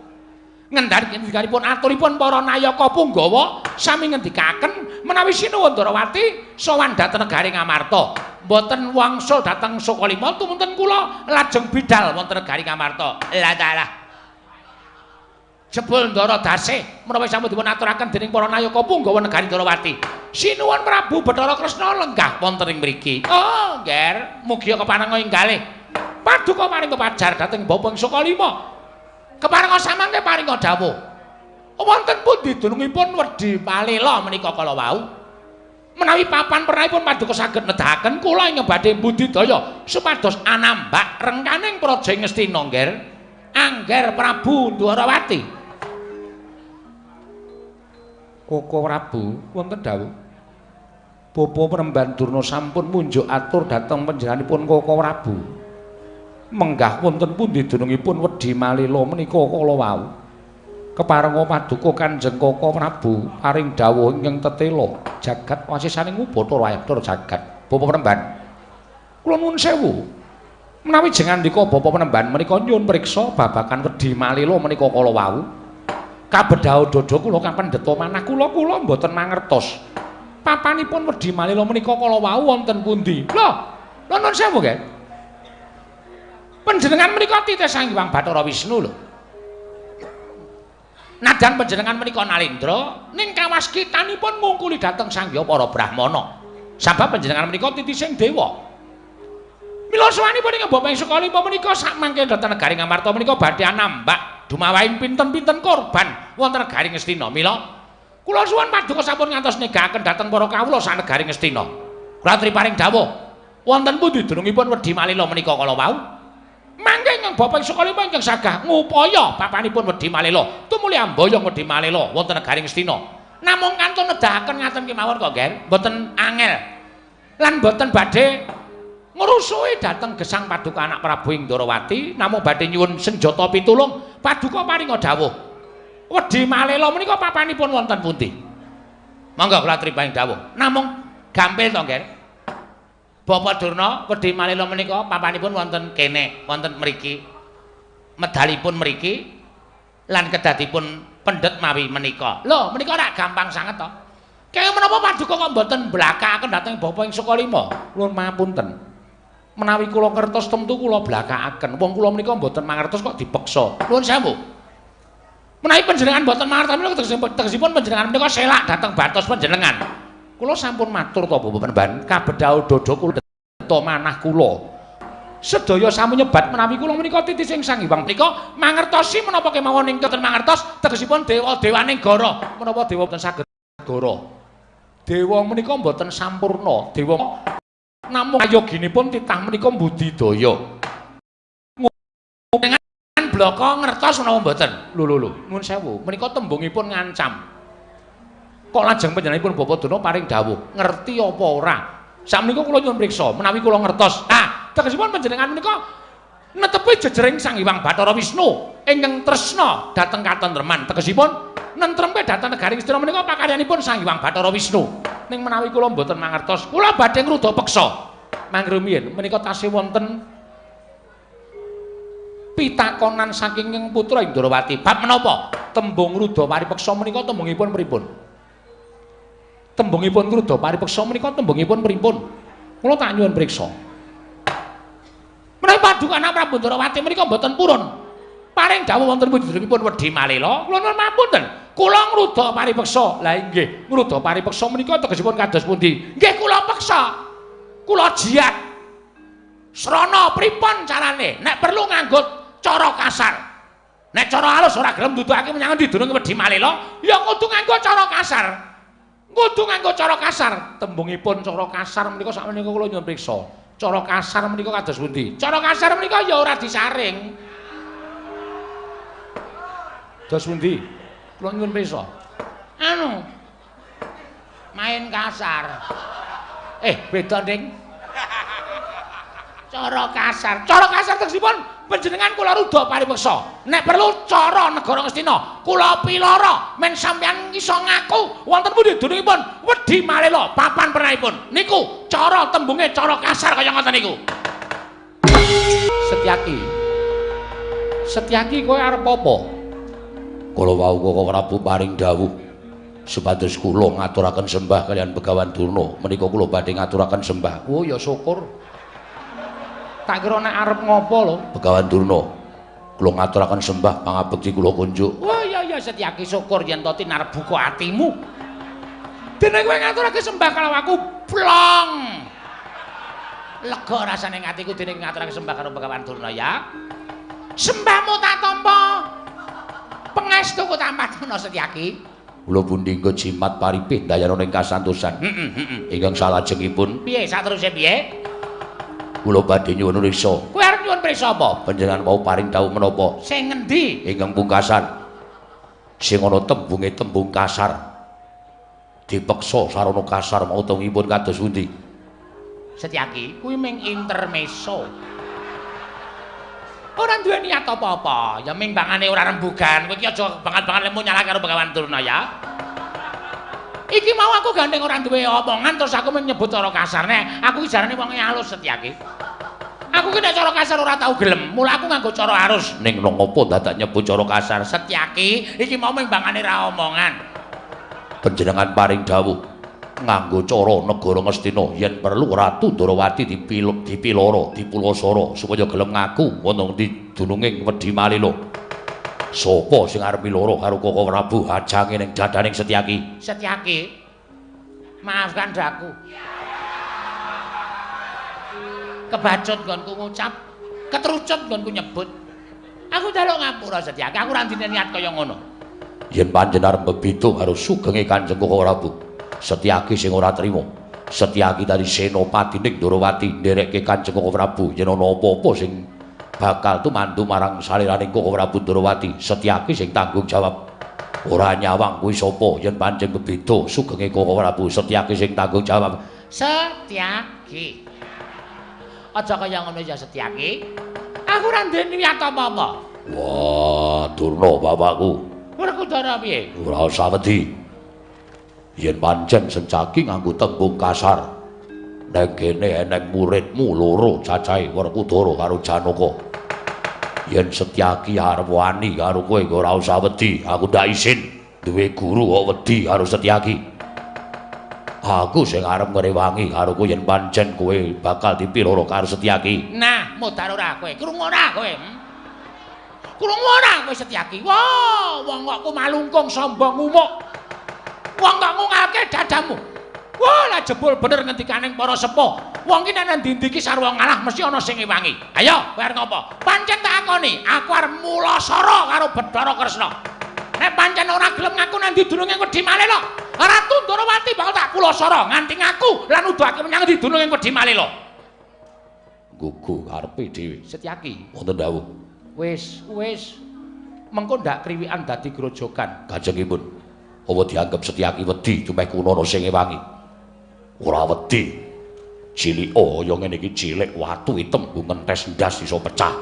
Ngendar ngendikanipun aturipun para nayaka punggawa sami ngendikaken menawi sinuwun Ndrawati sowan dhateng negari Ngamarta. Mboten wangsul dhateng Sukalima tumunten kula lajeng bidal wonten negari Ngamarta. Lah dalah. Jebul Ndara Dasih menawi sampun dipun aturaken dening para nayaka punggawa negari Ndrawati. Sinuwun Prabu Bathara Kresna lenggah wonten ing mriki. Oh, Ngger, mugi keparenga ing galih. Paduka paring pepajar dhateng Bapa ing Sukalima. Keparenga samangke paringa dawuh. Wonten pundi dunungipun Wedhi Malela menika kala wau? Menawi papan pernahipun paduka saged nedahaken kula ingkang badhe budidaya supados anambak rengkaning praja Ngastina, Ngger. Angger Prabu Ndwarawati. Koko Prabu wonten dawuh. Bapa Penemban Durna sampun munjuk atur dhateng panjenenganipun Koko Prabu. Menggah wonten pundi dunungipun Wedhi Malela menika kala wau. Keparenga paduka Kanjeng Koko Prabu paring dawuh ingkang tetela jagat wasisaning Bathara Ayabdara jagat. Bapa Penemban. Kula nuwun sewu. Menawi jengandika Bapa Penemban menika nyuwun priksa babagan Wedhi Malela menika kala wau. Kabedhao dada kula kapendheta manah kula kula mboten mangertos. Papanipun Wedhi Malela menika kala wau wonten pundi? Lho, lho nuwun sewu nggih. Panjenengan menika titih Sang Hyang Bathara Wisnu lho. Nadan panjenengan menika Nalendra ning kawaskitanipun ngungkuli dhateng Sang Hyang para Brahmana. Sabab panjenengan menika titising dewa. Mila sawanipun ing Bapa ing Sukalima menika sakmangke dhateng negari Ngamarta menika badhe anambak dumawahing pinten-pinten korban wonten negari Ngastina. Mila kula suwun paduka sampun ngantos negaken dhateng para kawula sak negari Ngastina. Kula aturi paring dawuh wonten pundi dunungipun Wedhi Malela menika kala wau? Mangke ingkang Bapa ing Sukalima ingkang sagah ngupaya papanipun Wedhi Malela tumuli amboyong Wedhi Malela wonten negari Ngastina. Namung kantun nedahaken ngaten kemawon kok, Ngger, mboten angel. Lan mboten badhe ngrusuhi dhateng gesang paduka anak Prabu ing Ndrawati, namung badhe nyuwun senjata pitulung paduka paringa dawuh. Wedhi Malela menika papanipun wonten pundi? Monggo kula aturi paring dawuh. Namung gampil to, Ngger. Bapak Durna, Wedhi Malela menika papanipun wonten kene, wonten mriki. Medalipun mriki lan kedadipun pendhet mawi menika. Lho, menika rak gampang sanget to. Kaya menapa paduka kok mboten mblakakaken dhateng Bapa ing Sukalima? Nuwun pangapunten. Menawi kula ngertos tentu kula blakakaken. Wong kula menika mboten mangertos kok dipeksa. Nuwun sewu. Menawi panjenengan mboten mangertos menika tegesipun panjenengan menika selak dhateng batos panjenengan. Kula sampun matur to Bapak Penemban, kabedhao dada kula deta manah kula. Sedaya sampun nyebat menawi kula menika titising Sang Hyang menika mangertosi menapa kemawon ingkang mangertos tegesipun dewa-dewaning gara. Menapa dewa mboten saged gara? Dewa menika mboten sampurna. Dewa namung ayoginipun titah menika budidaya. Dengan blaka ngertos menapa mboten? Lho lho lho, nuwun sewu, menika tembungipun ngancam. Kok lajeng panjenenganipun Bapak Durna paring dawuh, ngerti apa ora? Sakmenika kula nyuwun priksa, menawi kula ngertos. Ah, tegesipun panjenengan menika netepi jejering Sang Hyang Bathara Wisnu ingkang tresna dhateng katentreman. Tegesipun nentremke dhateng negari Ngastina menika pakaryanipun Sang Hyang Bathara Wisnu. Ning menawi kula mboten mangertos, kula badhe ngruda peksa. Mangrumiyin menika tasih wonten pitakonan saking ing putra Indrawati. Bab menapa? Tembung ngruda paripeksa menika tembungipun pripun? Tembungipun ngruda paripeksa menika tembungipun pripun? Kula tak nyuwun priksa. Menawi paduka anak Prabu Ndrawati menika mboten purun. Paring dawuh wonten pundhutipun Wedhi Malela, kula nuwun pangapunten. Kula ngruda paripeksa. Lah inggih, ngruda paripeksa menika tegesipun kados pundi? Nggih kula peksa. Kula jiat. Srana pripun carane? Nek perlu nganggo cara kasar. Nek cara halus ora gelem nduduhake menyang endi dununge Wedi Malela, ya kudu nganggo cara kasar. Kudu nganggo cara kasar. Tembungipun cara kasar menika sakmenika kula nyuwun priksa. Cara kasar menika kados pundi? Cara kasar menika ya ora disaring. Dos pundi? Kula nyuwun priksa. Anu main kasar. Beda ning. Cara kasar. Cara kasar tegesipun panjenengan kula rudha paripeksa. Nek perlu cara negara Ngastina, kula pilara men sampeyan iso ngaku wonten pundi dunungipun Wedi Malela papan pernahipun. Niku cara tembunge cara kasar kaya ngoten niku. Setyaki. Setyaki kowe arep apa? Kula wau Koko Prabu paring dawuh supados kula ngaturaken sembah kaliyan Begawan Durna. Menika kula badhe ngaturaken sembah. Oh ya syukur. Tak kira nek arep ngopo lho. Begawan Durna, kula ngaturaken sembah pangabekti kula kunjuk. Oh iya iya Setyaki syukur yen to tinarep buka atimu. Dene kowe ngaturake sembah karo aku plong. Lega rasane atiku dene ngaturake sembah karo Begawan Durna ya. Sembahmu tak tampa. Pangestuku tambah ana Setyaki. Kula pundi nggo jimat paripih dayana ing kasantosan. Ingkang salajengipun piye sateruse piye? Kula badhe nyuwun priksa. Kowe arep nyuwun priksa apa? Panjenengan wau paring dawuh menapa? Sing ngendi? Ingkang pungkasan. Sing ana tembunge tembung kasar. Dipeksa sarana kasar mau tengipun kados pundi? Setyaki, kuwi ming intermezzo. Ora duwe niat apa-apa, ya ming bangane ora rembugan. Kowe iki aja banget-banget lemu nyalahke karo Begawan Durna ya. Iki mau aku gandeng ora duwe omongan terus aku menyebut cara kasar. Nek aku iki jarane wonge alus Setyaki. Aku ki nek cara kasar ora tau gelem, mula aku nganggo cara halus. Ning nang apa dadak nyebut cara kasar? Setyaki, iki mau ming bangane ra omongan. Panjenengan paring dawuh nganggo cara negara Ngastina yen perlu Ratu Ndorowati dipiloro, dipulasara supaya gelem ngaku wonten di dununging Wedi Malela. Sapa sing arep miloro karo Koko Prabu hajange ning dadaning Setyaki? Setyaki, maafkan daku. Kebacut nggonku ngucap, ketrucut nggonku nyebut. Aku njaluk ngapura Setyaki, aku ora ndine niat kaya ngono. Yen panjenengan arep bebeda karo sugenge Kanjeng Koko Prabu, Setyaki sing ora trima. Setyaki dadi senopati ning Ndorowati nderekke Kanjeng Koko Prabu yen ana apa-apa sing bakal tumandu marang saliraning Koko Prabu Ndorowati, Setyaki sing tanggung jawab. Ora nyawang kuwi sapa yen pancen bebeda sugenge Koko Prabu, Setyaki sing tanggung jawab. Setyaki. Aja kaya ngono ya Setyaki. Aku ora duwe niat apa-apa. Wah, Durna bapakku. Werkudara piye? Ora usah wedi. Yen pancen Setyaki nganggo tembung kasar, neng kene eneng muridmu loro cacahe Werkudara karo Janaka. Yen Setyaki arep wani karo kowe ora usah wedi, aku ndak isin duwe guru kok wedi karo Setyaki. Aku sing arep ngrewangi karo kowe yen pancen kowe bakal dipiloro karo Setyaki. Nah, modar ora kowe, krungu ora kowe? Krungu ora kowe Setyaki? Wah, wong kok kumalungkung sombong umuk. Wong kok ngungalke dadamu. Wah, lah jebul bener ngendikaning para sepuh. Wong ki nek nang ndi-ndi ki sarwa ngalah mesti ana sing ngewangi. Ayo, kowe arep ngopo? Pancen tak akoni, aku arep mulasara karo Bathara Kresna. Nek pancen ora gelem ngaku nang ndi dununge Wedi Malela, Ratu Ndorowati bakal tak pulasara nganti ngaku lan nuduhake menyang ndi dununge Wedi Malela. Gugu karepe dhewe. Setyaki, wonten dawuh. Wis, wis. Mengko ndak kriwikan dadi grojogan. Kajengipun. Apa dianggep Setyaki wedi tumeh kuno ana sing ngewangi? Ora wedi. Cilik kaya ngene iki cilik watu item nggo ngentes ndas iso pecah.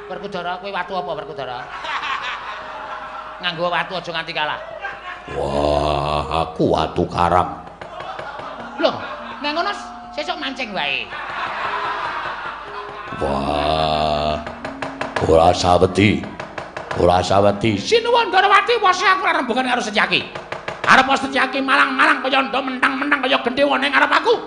Werkudara kowe watu apa Werkudara? Nganggo watu aja nganti kalah. Wah, aku watu karang. Lho, nang ngono sesuk mancing wae. Wah. Ora usah wedi. Ora usah wedi. Sinuwun Ndorowati wis aku ora rembugan karo Setyaki. Arep Setyaki malang-malang kaya ndha mentang-mentang kaya gendhewa ning ngarep aku.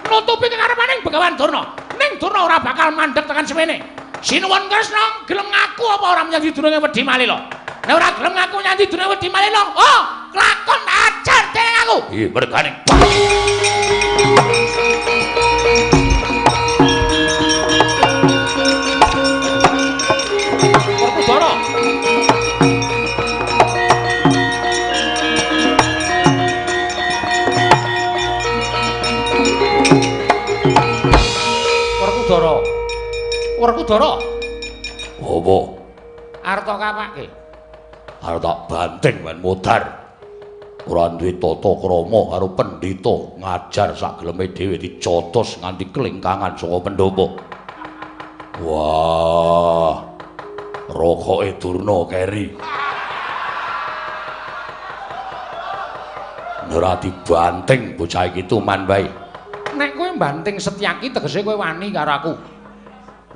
Nutupi kengarepaning Begawan Durna. Ning Durna ora bakal mandeg tekan semene. Sinuwun Kresna gelem ngaku apa ora menyang dununge Wedi Malela? Nek ora gelem ngaku nyang dununge Wedi Malela, oh, kelakon ajar dening aku. Ih, mergane. Werkudara. Apa? Arep tak kapake? Arep tak banting men modar. Ora duwe tata krama karo pendhita ngajar sak geleme dhewe dijotos nganti kelingkangan saka pendopo. Wah. Rokoke Durna keri. Ora dibanting bocah iki tuman wae. Nek kowe banting Setyaki tegese kowe wani karo aku.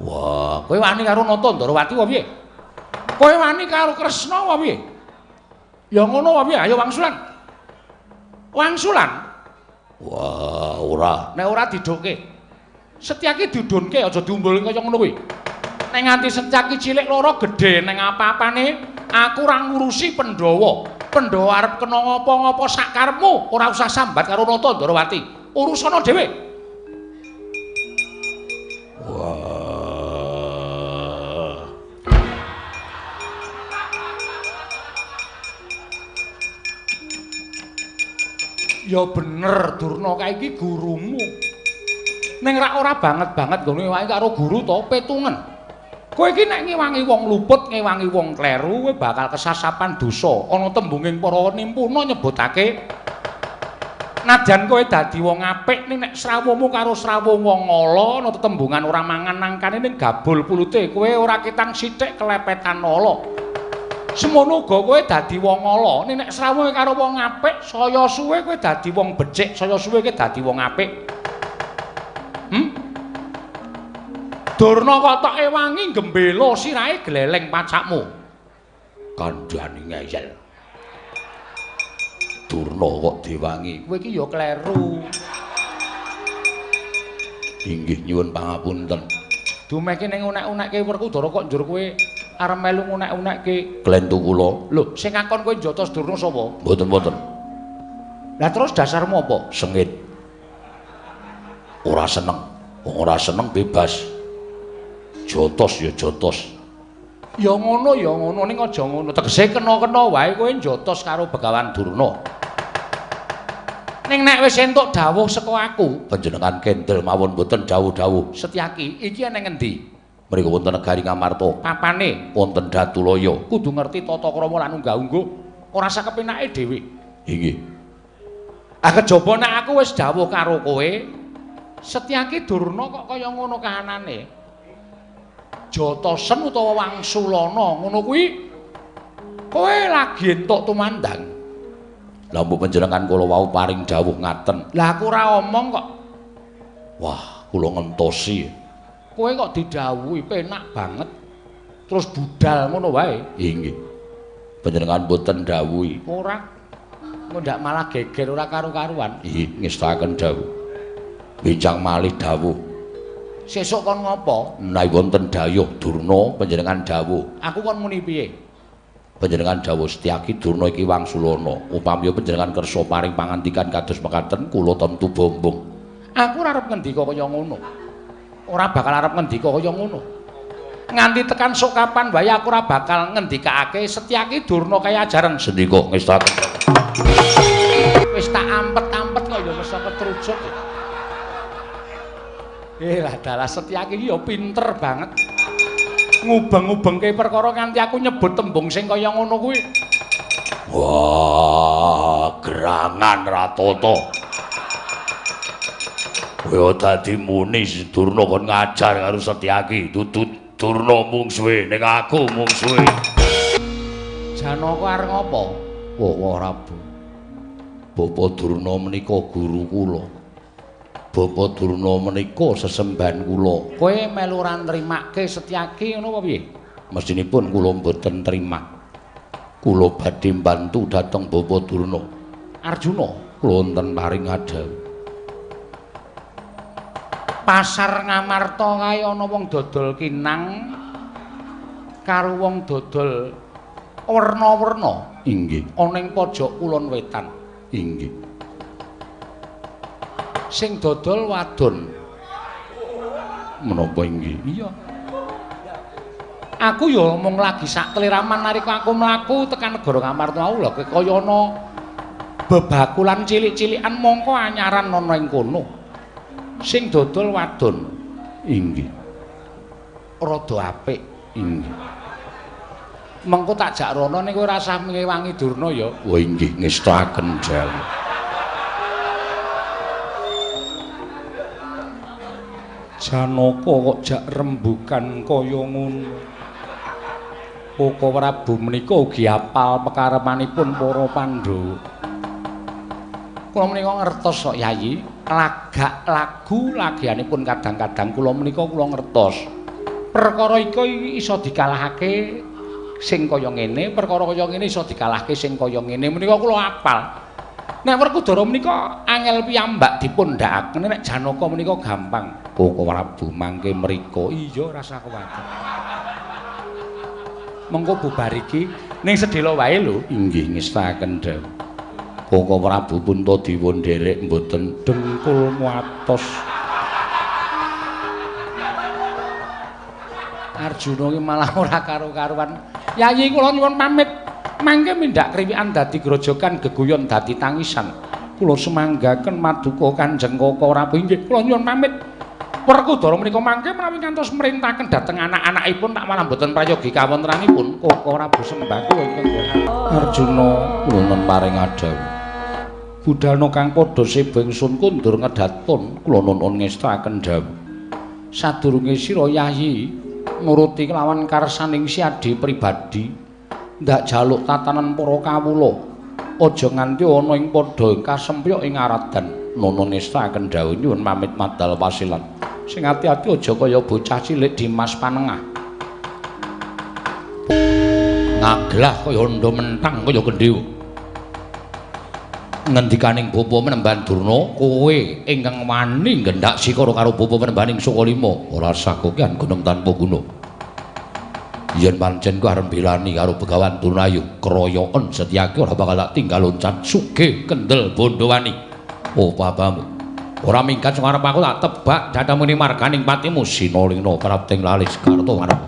Wah, kowe wani karo Nata Ndarawati apa piye? Kowe wani karo Kresna apa piye? Ya ngono apa piye? Ayo wangsulan. Wangsulan. Wah, ora. Nek ora didokke. Setyaki didunke aja diumbulke kaya ngono kuwi. Nek nganti Setyaki cilik loro gedhe ning apa-apane, aku ora ngurusi Pandhawa. Pandhawa arep kena ngapa-ngapa sak karepmu, ora usah sambat karo Nata Ndarawati. Urusana dhewe. Wah. Ya bener Durna kae iki gurumu. Ning rak ora banget-banget nggone wae karo guru to petungen. Kowe iki nek ngewangi wong luput, ngewangi wong kleru, kowe bakal kesasapan dosa. Ana tembunging para nimpuna nyebutake najan kowe dadi wong apik ning nek srawuhmu karo srawuh wong ala ana tetembungan ora mangan nangkane ning gabul pulute kowe ora ketang sithik kelepetan ala. Semono uga kowe dadi wong ala ning nek srawuhe karo wong apik saya suwe kowe dadi wong becik, saya suwe kowe dadi wong apik. Durna kok tok ewangi gembela sirahe gleleng pacakmu. Kandhane ngeyel. Durna kok diwangi. Kowe iki ya kleru. Inggih nyuwun pangapunten. Dumeke ning unek-unekke Werkudara kok njur kowe arep melu ngunek-unekke klentu kula. Lho, sing ngakon kowe njotos Durna sapa? Mboten-mboten. Lah terus dasarmu apa? Sengit. Ora seneng. Wong ora seneng bebas. Jotos ya jotos. Ya ngono ya ngono ning aja ngono. Tegese kena-kena wae kowe njotos karo Begawan Durna. Ning nek wis entuk dawuh saka aku, panjenengan kendel mawon mboten dawuh-dawuh. Setyaki, iki ana ngendi? Mriku wonten negari Ngamarta. Papane wonten Datulaya. Kudu ngerti tata krama lan unggah-ungguh, ora sakepenake dhewe. Inggih. Ah kejaba nek aku wis dawuh karo kowe, Setyaki Durna kok kaya ngono kahanane. Jotosen utawa wangsulana ngono kuwi kowe lagi entuk tumandang. Lah mbok panjenengan kula wau paring dawuh ngaten. Lah aku ora omong kok. Wah, kula ngentosi. Kowe kok didhawuhi penak banget. Terus budal ngono wae. Inggih. Panjenengan mboten dawuhi. Ora. Engko ndak malah geger ora karu-karuan. Inggih, ngestakaken dawuh. Bincang malih dawuh. Sesuk kon ngopo? Menawi wonten dayuh Durna panjenengan dawuh. Aku kon muni piye? Panjenengan dawuh Setyaki Durna iki wangsulana. Upami panjenengan kersa paring pangandikan kados mekaten kula tentu bombong. Aku ora arep ngendika kaya ngono. Ora bakal arep ngendika kaya ngono. Nganti tekan sok kapan wae aku ora bakal ngendikake Setyaki Durna kaya ajaran sendika ngestakaken. Wis tak ampet-ampet kok ya mesti ketrucut. Lah dalah Setyaki iki ya pinter banget. Ngubeng-ngubengke perkara nganti aku nyebut tembung sing kaya ngono kuwi. Wah, gerangan Ratata. Kowe dadi muni Durna kon ngajar karo Setyaki, dudu Durna mungsuhe ning aku mungsuhe. Janaka arep ngopo? Bapak Prabu. Bapak Durna menika guru kula. Bapak Durna menika sesembahan kula. Kowe melu ora nrimake Setyaki ngono apa piye? Mestinipun kula mboten trima. Kula badhe mbantu dhateng Bapak Durna. Arjuna kula wonten paring adhawuh. Pasar Ngamarta kae ana wong dodol kinang karo wong dodol werna-werna. Inggih. Ana ing pojok kulon wetan. Inggih. Sing dodol wadon. Menapa inggih? Iya. Aku ya mung lagi sak teliraman nalika aku mlaku tekan negara Ngamarta mau lho kaya ana bebakulan cilik-cilikan mongko anyaran ana ing kono. Sing dodol wadon. Inggih. Rada apik. Inggih. Mengko tak jak rono ning kowe ora usah ngewangi Durna ya. Oh inggih ngestakaken dawuh. Janaka kok jak rembugan kaya ngono. Koko Prabu menika ugi apal pekarepanipun para Pandhawa. Kula menika ngertos kok Yayi, lagak lagu lagianipun kadang-kadang kula menika kula ngertos. Perkara iki iso dikalahake sing kaya ngene, perkara kaya ngene iso dikalahke sing kaya ngene menika kula apal. Nek Werkudara menika angel piyambak dipundhakaken, nek Janaka menika gampang. Koko Prabu mangke mriko. Iya, rasa kuwatir. Mengko bubar iki ning sedhela wae lho. Inggih ngestakaken dawuh. Koko Prabu Puntadewa nderek mboten dengkul muatos. Arjuna iki malah ora karo-karuan. Yayi kula nyuwun pamit. Mangke mindhak kriwikan dadi grojogan geguyon dadi tangisan. Kula sumanggaken maduka Kanjeng Koko Prabu. Inggih kula nyuwun pamit. Werkudara menika mangke menawi ngantos merintahaken dhateng anak-anakipun tak malah mboten prayogi kawontenanipun Koko Prabu sembah kula ingkang Arjuna kula nun paring adhawuh. Budalna kang padha seba ingsun kundur ngedhaton kula nun ngestakaken dawuh. Sadurunge sira Yayi nuruti kelawan karsaning siadi pribadi ndak jaluk tatanan para kawula aja nganti ana ing padha kasempyok ing aradan. Nono ngestakaken dawuh nyuwun pamit madal pasilan. Sing ati-ati aja kaya bocah cilik Dimas Panengah. Ngaglah kaya ndha mentang kaya gendhewa. Ngendikaning bapa menemban Durna, kowe ingkang wani nggendak sikara karo bapa menembaning Sukalima, ora sakokean gunung tanpa guna. Yen pancen ku arep belani karo Begawan Durnayu, kroyoken Setyaki ora bakal tak tinggal loncat sugih kendel bondowani. Oh babamu. Ora minggat sing arep aku tak tebak dadamu ning marganing patimu sinalingna prapting lalis karto arep.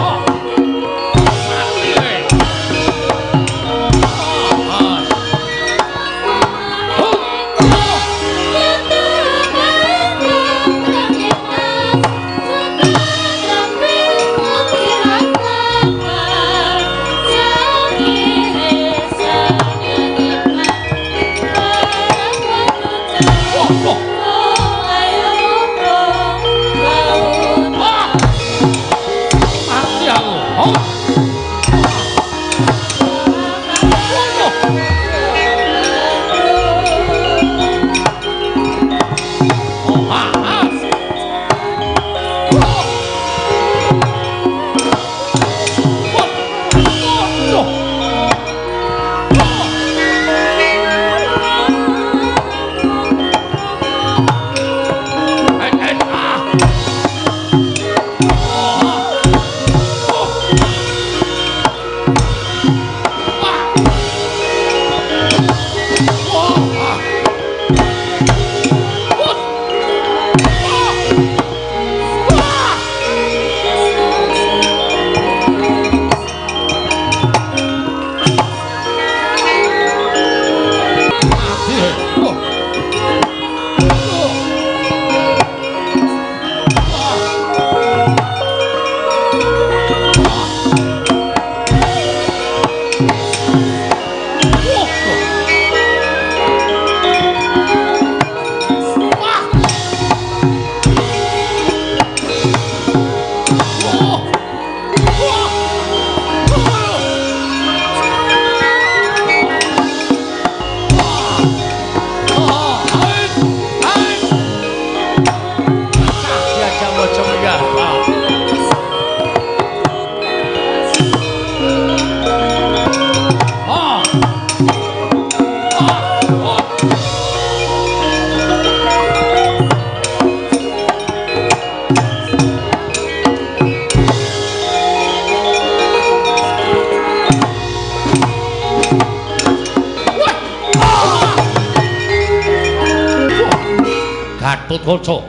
Gatotkaca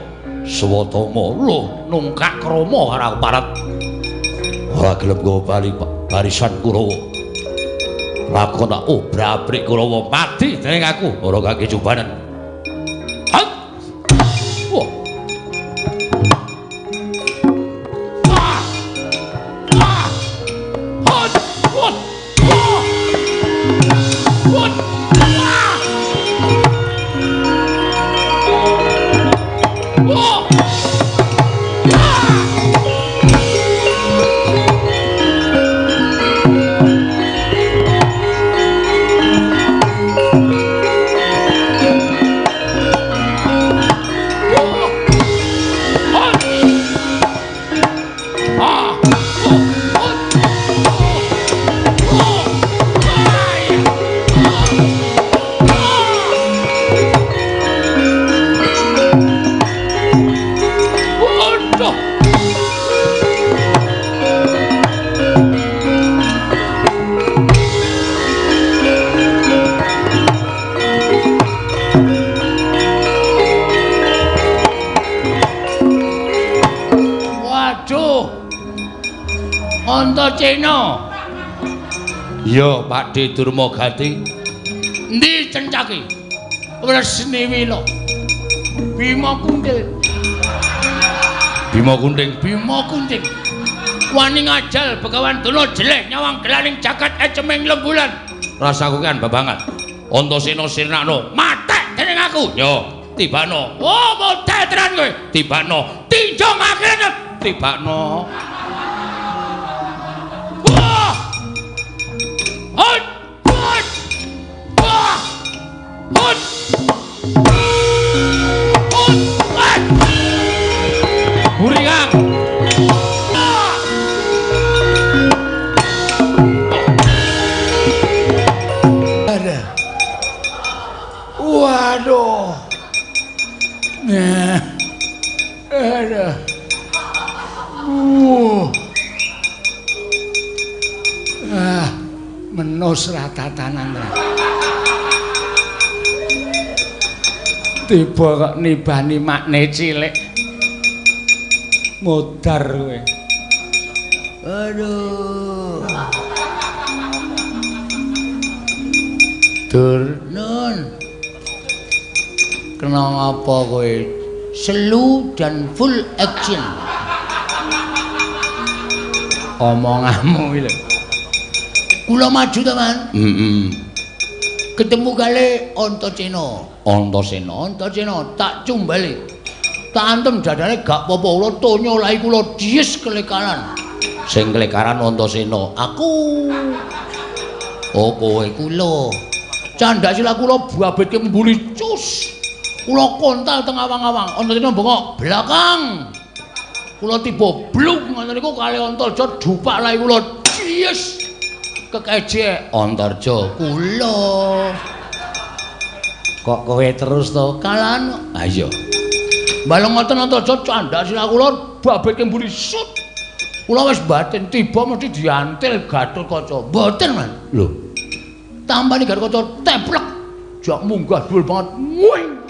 Swatama lho nungkak krama karo parat ora gelem nggawa bali barisan Kurawa. Lakon tak obrak-abrik Kurawa mati dening aku ora kangge cubanan. Hat. Wah. Ah. Antasena. Iya, Pakde Durmagati. Endi cencaki? Wresniwila. Bima Kuntil. Bima Kunting, Bima Kunting. Wani ngajal Begawan Durna jeleh nyawang gelaning jagat eceming lembulan. Rasaku kan babangan. Antasena sirnakno, matek dening aku. Yo, tibano. Oh, model tenan kowe. Tibano. Tinjong akhirnya tibano. Wah! Hot! Hot! Wah! Hot! Hot! Hot! Buri Kang. Ada. Waduh. Nah. Ada. Ah, menus ratatanan. Tiba kok nibani makne cilik. Modar kowe. Aduh. Dur nun. Kena ngapa kowe? Slow dan full action. Omonganmu iki lho. Kula maju to, Man? Heeh. Ketemu kali Antasena. Antasena. Antasena tak cumbali. Tak antem dadane gak apa-apa kula tonya lae kula dies kelekaran. Sing kelekaran Antasena. Aku. Oh, kowe kula. Candak sila kula babetke mbuli cus. Kula kontal teng awang-awang. Antasena bengok belakang. Kula tiba blung ngoten niku kali Antarja dupak lae kula dies. Kekejek Antarja kula. Kok kowe terus to? Kalan. Ha iya. Baleng ngoten Antarja candak sila kula babetke mburi sut. Kula wis batin tiba mesti diantil Gatotkaca. Mboten, Man. Lho. Tampani Gatotkaca teplek. Jak munggah dhuwur banget. Wing.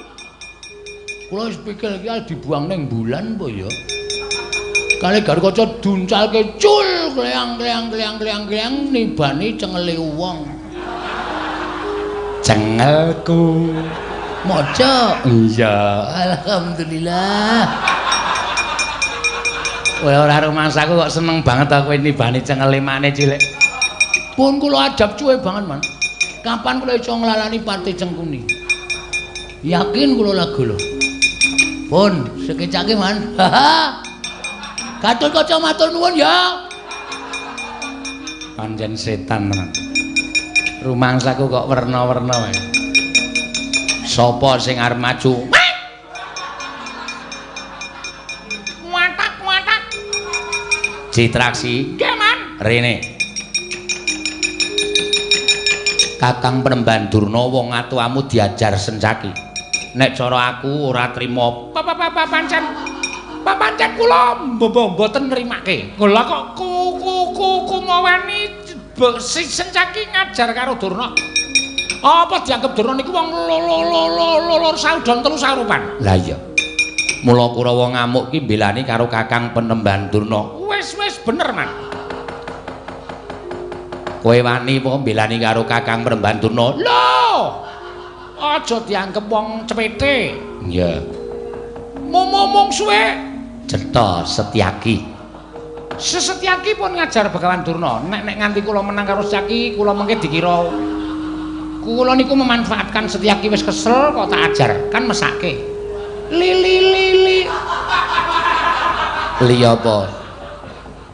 Kula wis pikir iki dibuang ning bulan apa ya? Kali Gatotkaca duncalke cul kleang kleang kleang kleang kleang nibani cengele wong. Cengelku. Maca. Iya. Alhamdulillah. Kowe ora rumangsaku kok seneng banget aku nibani cengele makne cilik. Pun kula ajab cuwe banget, Man. Kapan kula iso nglalani Pati Cengkuni? Yakin kula lagu lho. Pun sekecake, Man. Haha. Gatotkaca matur nuwun ya. Pancen setan tenan. Rumangsaku kok werna-werna wae. Sapa sing arep maju? Watak-watak. Citraksi. Nggih, Man. Rene. Kakang Penemban Durna wong atuamu diajar Sencaki. Nek cara aku ora trima. Pancen. Pancen kula mboten nrimake. Kula kok kumawani Sencaki ngajar karo Durna. Apa dianggep Durna niku wong loro saudon telu sarupan? Lah iya. Mula Kurawa ngamuk ki mbelani karo Kakang Penemban Durna. Wis wis bener, Man. Kowe wani apa mbelani karo Kakang Penemban Durna? Lho. Aja dianggep wong cepete. Iya. Mumung suwe cetha Setyaki. Setyaki pun ngajar Begawan Durna. Nek nek nganti kula menang karo Setyaki, kula mengke dikira kula niku memanfaatkan Setyaki wis kesel kok tak ajar, kan mesake. Li li li li. Li apa?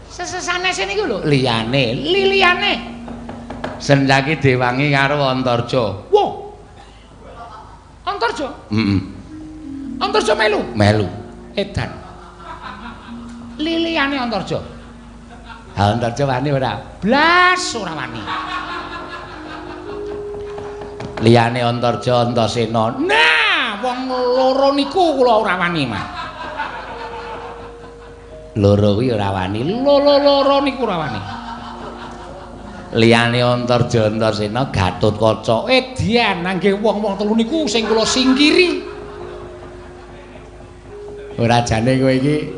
Sesesane niku lho. Liyane, liliyane. Setyaki diwangi karo Antarja. Wah. Antarja? Heeh. Antarja melu? Melu. Edan. Liliyane Antarja. Ha Antarja wani ora? Blas ora wani. Liyane Antarja Antasena. Nah, wong loro niku kula ora wani, Mas. Loro kuwi ora wani. Loro niku ora wani. Liyane Antarja Antasena Gatotkaca. Edian nangge wong-wong telu niku sing kula singkiri. Ora jane kowe iki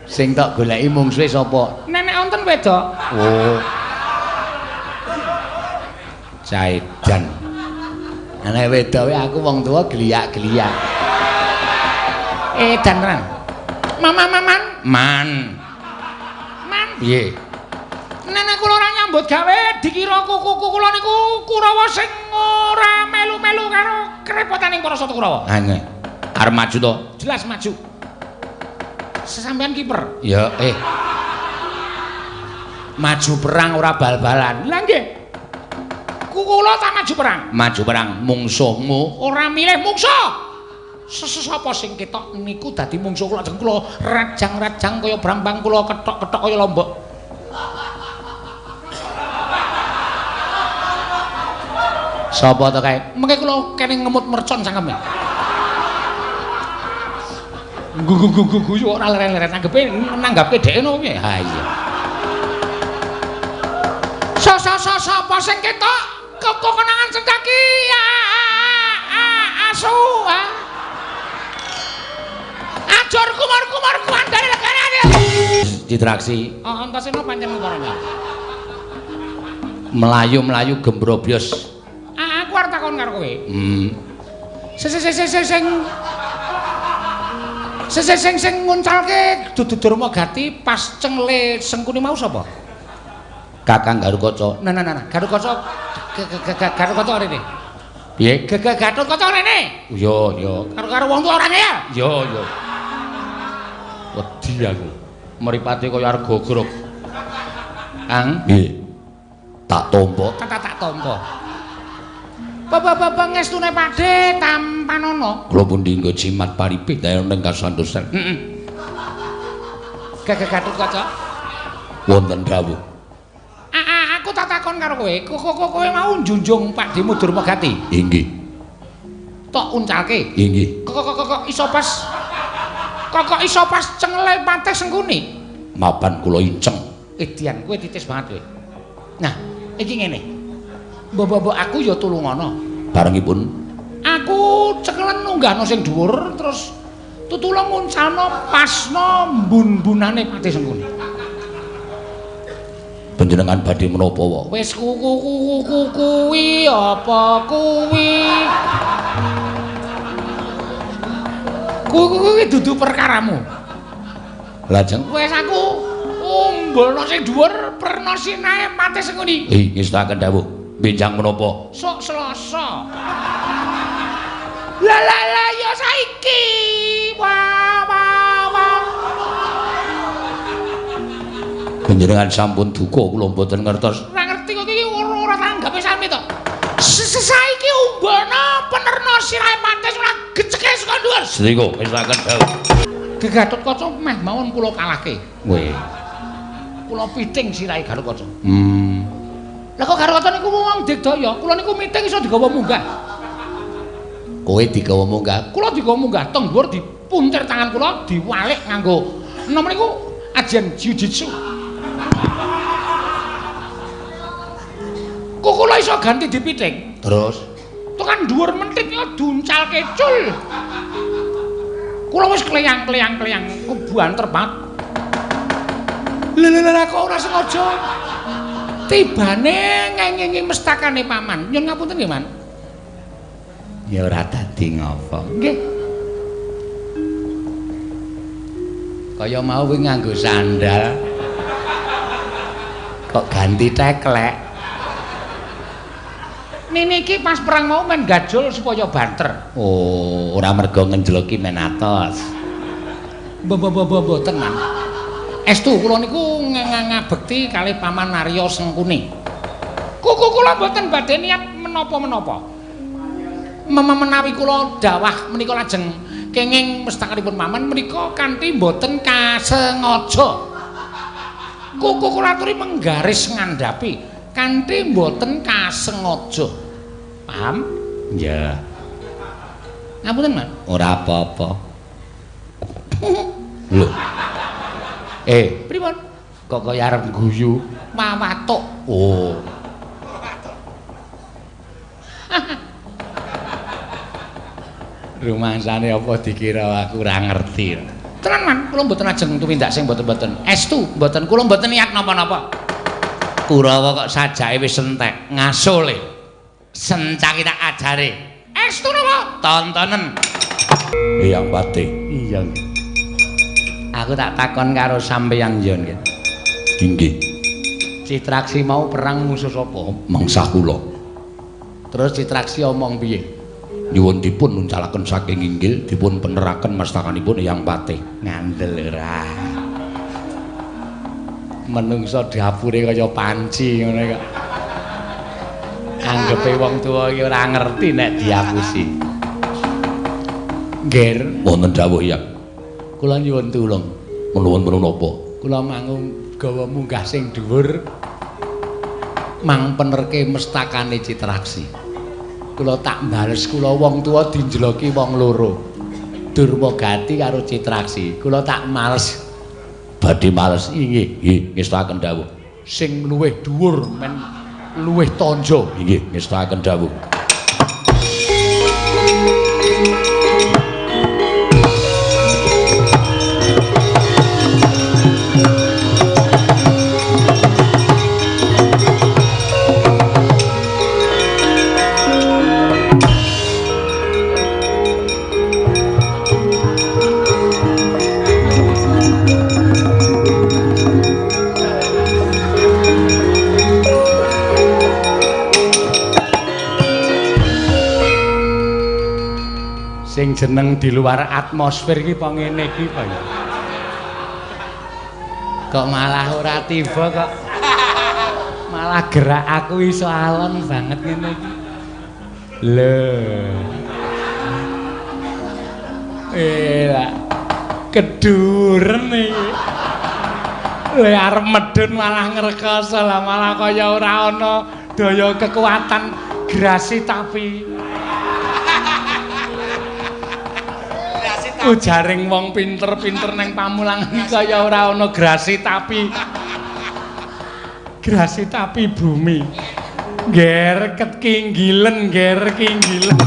Sing tok goleki mungsuhe sapa? Nenek wonten wedok. Oh. Caedan. Nek wedok aku wong tuwa geliyak-geliyak. Edan tenan. Mama maman. Man. Man. Piye? Nenek kula ora nyambut gawe dikira kuku kula niku Kurawa sing ora melu-melu karo kerepotaning para sata Kurawa. Ha nggih. Arep maju to? Jelas maju. Sesampean kiper. Ya, Maju perang ora bal-balan. Lah nggih. Kula tak maju perang. Maju perang mungsuhmu ora milih mungsuh. Sesapa sing ketok niku dadi mungsuh kula, jeng kula rajang-rajang kaya brambang, kula kethok-kethok kaya lombok. Sapa to kae? Mengke kula kene ngemut mercon cangkeme. Gugu-gugu-guyu ora leren-leren anggepe nanggapke dheke nopo piye? Ha iya. Sapa sing ketok kok konangan sendaki asu ajur kumur-kumur kuandare leganane. Citraksi. Oh, Antasena pancen uparane. Melayu-melayu gembrobyos. Aku arep takon karo kowe. Sing nguncalke dudu Durmagati pas cengle Sengkuni mau sapa? Kakang Garukaca. Nah, Garukaca Garukaca rene. Piye? Garukaca rene. Yo, yo. Karo wong tuwa orane ya? Yo, yo. Wedi aku. Mripate kaya arep gogrok. Kang, nggih. Tak tampa. Tak tampa. Bapak-bapak ngestune Pakde tampanono. Kula pundi nggo jimat paripih dayang ing kasantosan. Heeh. Gatotkaca. Wonten dawuh. Aku tak takon karo kowe. Kowe mau njunjung Pakdemu Durmagati? Inggih. Tok uncalke? Inggih. Kok iso pas kok iso pas cengle patih Sengkuni? Mapan kula inceng. Edian kowe titis banget kowe. Nah, iki ngene. Mbok-mbok aku ya tulungono. Barengipun aku cekelen nunggahno sing dhuwur terus tutulung nguncalno pasno mbun-mbunane Patih Sengkuni. Panjenengan badhe menapa wae? Wis kuwi apa kuwi? Kuwi dudu perkaramu. Lajeng wis aku umbulno sing dhuwur perna sinae Patih Sengkuni. Ngestakaken dawuh. Benjang menapa? Sok Selasa. Lah lah lah ya saiki. Wah wah wah. Panjenengan sampun duka kula mboten ngertos. Ora ngerti kok iki ora tanggape sami to. Saiki umbana penerna sirahe Patih ora geceke saka dhuwur. Sriko ngestakaken dawuh. Gatot Kaca meh mawon kula kalahke. Weh. Kula piting sirahe Gatot Kaca. Lah kok Gatot niku wong digdaya, kula niku miting iso digawa munggah. Kowe digawa munggah? Kula digawa munggah teng dhuwur dipuntir tangan kula diwalik nganggo napa niku ajian jiu-jitsu. Kok kula iso ganti dipiting? Terus tekan dhuwur mentit yo duncalke cul. Kula wis kleyang-kleyang-kleyang kubuanter banget. Lha lha kok ora sengaja. Tibane ngengingi mestakane paman. Nyun ngapunten nggih, Man. Ya ora dadi ngapa. Nggih. Kaya mau kuwi nganggo sandal. Kok ganti teklek. Nini iki pas perang mau men gajul supaya banter. Oh, ora mergo ngenjloki men atos. Mboten, Man. Estu kula niku ngabekti kalih Paman Arya Sengkuni. Kuku kula mboten badhe niat menapa-menapa. Menawi kula dawah menika lajeng kenging mestakanipun paman menika kanthi mboten kasengaja. Kuku kula aturi menggaris ngandhapi kanthi mboten kasengaja. Paham? Iya. Ngapunten, Man. Ora apa-apa. Lho. Pripun? Kok kaya arep guyu? Mawatuk. Oh. Rumangsane apa dikira aku ora ngerti. Tenan man, kula mboten ajeng tumindak sing mboten-mboten. Estu mboten, kula mboten niat napa-napa. Kurawa kok sajake wis entek, ngasole. Sencaki tak ajare. Estu napa? Tontonen. Eyang Patih. Iya. Aku tak takon karo sampeyan yo nggih. Inggih. Citraksi mau perang musuh sapa? Mengsah kula. Terus Citraksi omong piye? Nyuwun dipun nuncalaken saking inggil dipun peneraken mastakanipun Eyang Patih. Ngandel ora. Menungso dapure kaya panci ngono kok. Anggepe wong tuwa iki ora ngerti nek diapusi. Ngger, wonten dawuh Eyang. Kula nyuwun tulung. Menuwun menapa? Kula mangung gawa munggah sing dhuwur mang penerke mestakane Citraksi. Kula tak bales kula wong tuwa dinjeloki wong loro. Durmagati karo Citraksi. Kula tak males. Badhe males inggih, nggih ngestakaken dawuh. Sing luwih dhuwur men luwih tanja. Inggih ngestakaken dawuh. Sing jeneng di luar atmosfer iki apa ngene iki apa ya? Kok malah ora tiba kok. Malah gerak aku iso alon banget ngene iki. Lho. Lah keduren iki. Lha arep medhun malah ngrekoso lah, malah kaya ora ana daya kekuatan grasi tapi. Ujaring wong pinter-pinter neng pamulangan kaya ora ana grasi tapi. Grasi tapi bumi. Ngger kekinggilen, ngger kinggilen.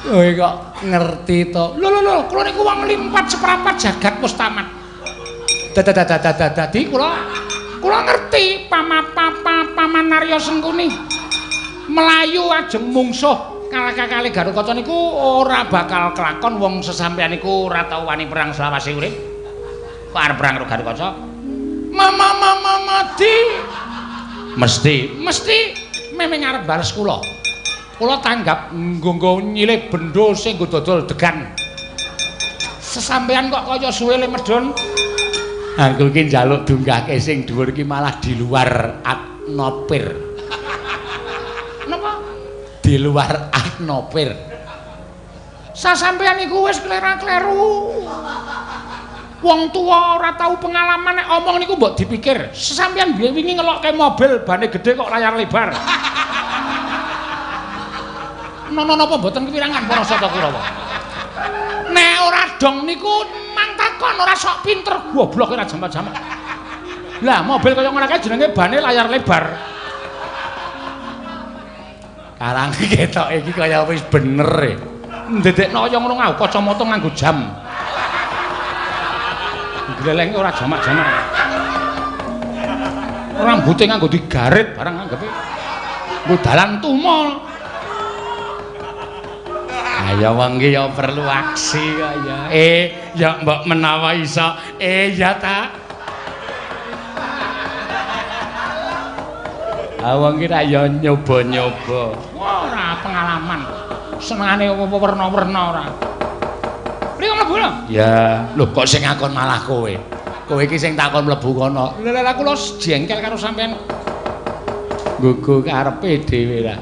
Kowe kok ngerti to? Lho lho lho, kula niku wong limpat seprapat jagat wis tamat. Dadi kula ngerti paman Narya Sengkuni melayu ajeng mungsuh kalakakale Garukaca niku ora bakal kelakon wong sesampeyan niku ora tau wani perang selawase urip. Kok arep perang karo Garukaca? Mama mama mati. Mesti memeng arep bales kula. Kula tanggap nggo nyilih bendo sing nggo dodol degan. Sesampeyan kok kaya suwe le medhun. Aku iki njaluk dunggahke sing dhuwur iki malah di luar atmosfer. Napa? Di luar atmosfer. Sasampeyan iku wis klera-kleru. Wong tuwa ora tau pengalaman nek omong niku mbok dipikir. Sesampeyan biyen wingi ngelokke mobil bane gedhe kok layar lebar. Nono napa mboten kepirangan para Sata Kurawa. Nek ora dong niku mang takon ora sok pinter goblok ora jamak-jamak. Lah mobil kaya ngono kae jenenge bane layar lebar. Karang ketoke iki kaya wis bener e. Ndedekno kaya ngono nganggo kacamata nganggo jam. Glelenge ora jamak-jamak. Rambute nganggo digarit barang anggepe. Nggo dalan tumo. Ayo wong iki ya perlu aksi kaya. Ya mbok menawa iso. Ya ta. Ah wong iki ra ya nyoba-nyoba. Wah, ora pengalaman. Senengane werna-werna ora. Mriko mlebu lho. Ya, lho kok sing ngakon malah kowe. Kowe iki sing takon mlebu kono. Lha lha kula jengkel karo sampean. Nggo karepe dhewe ra.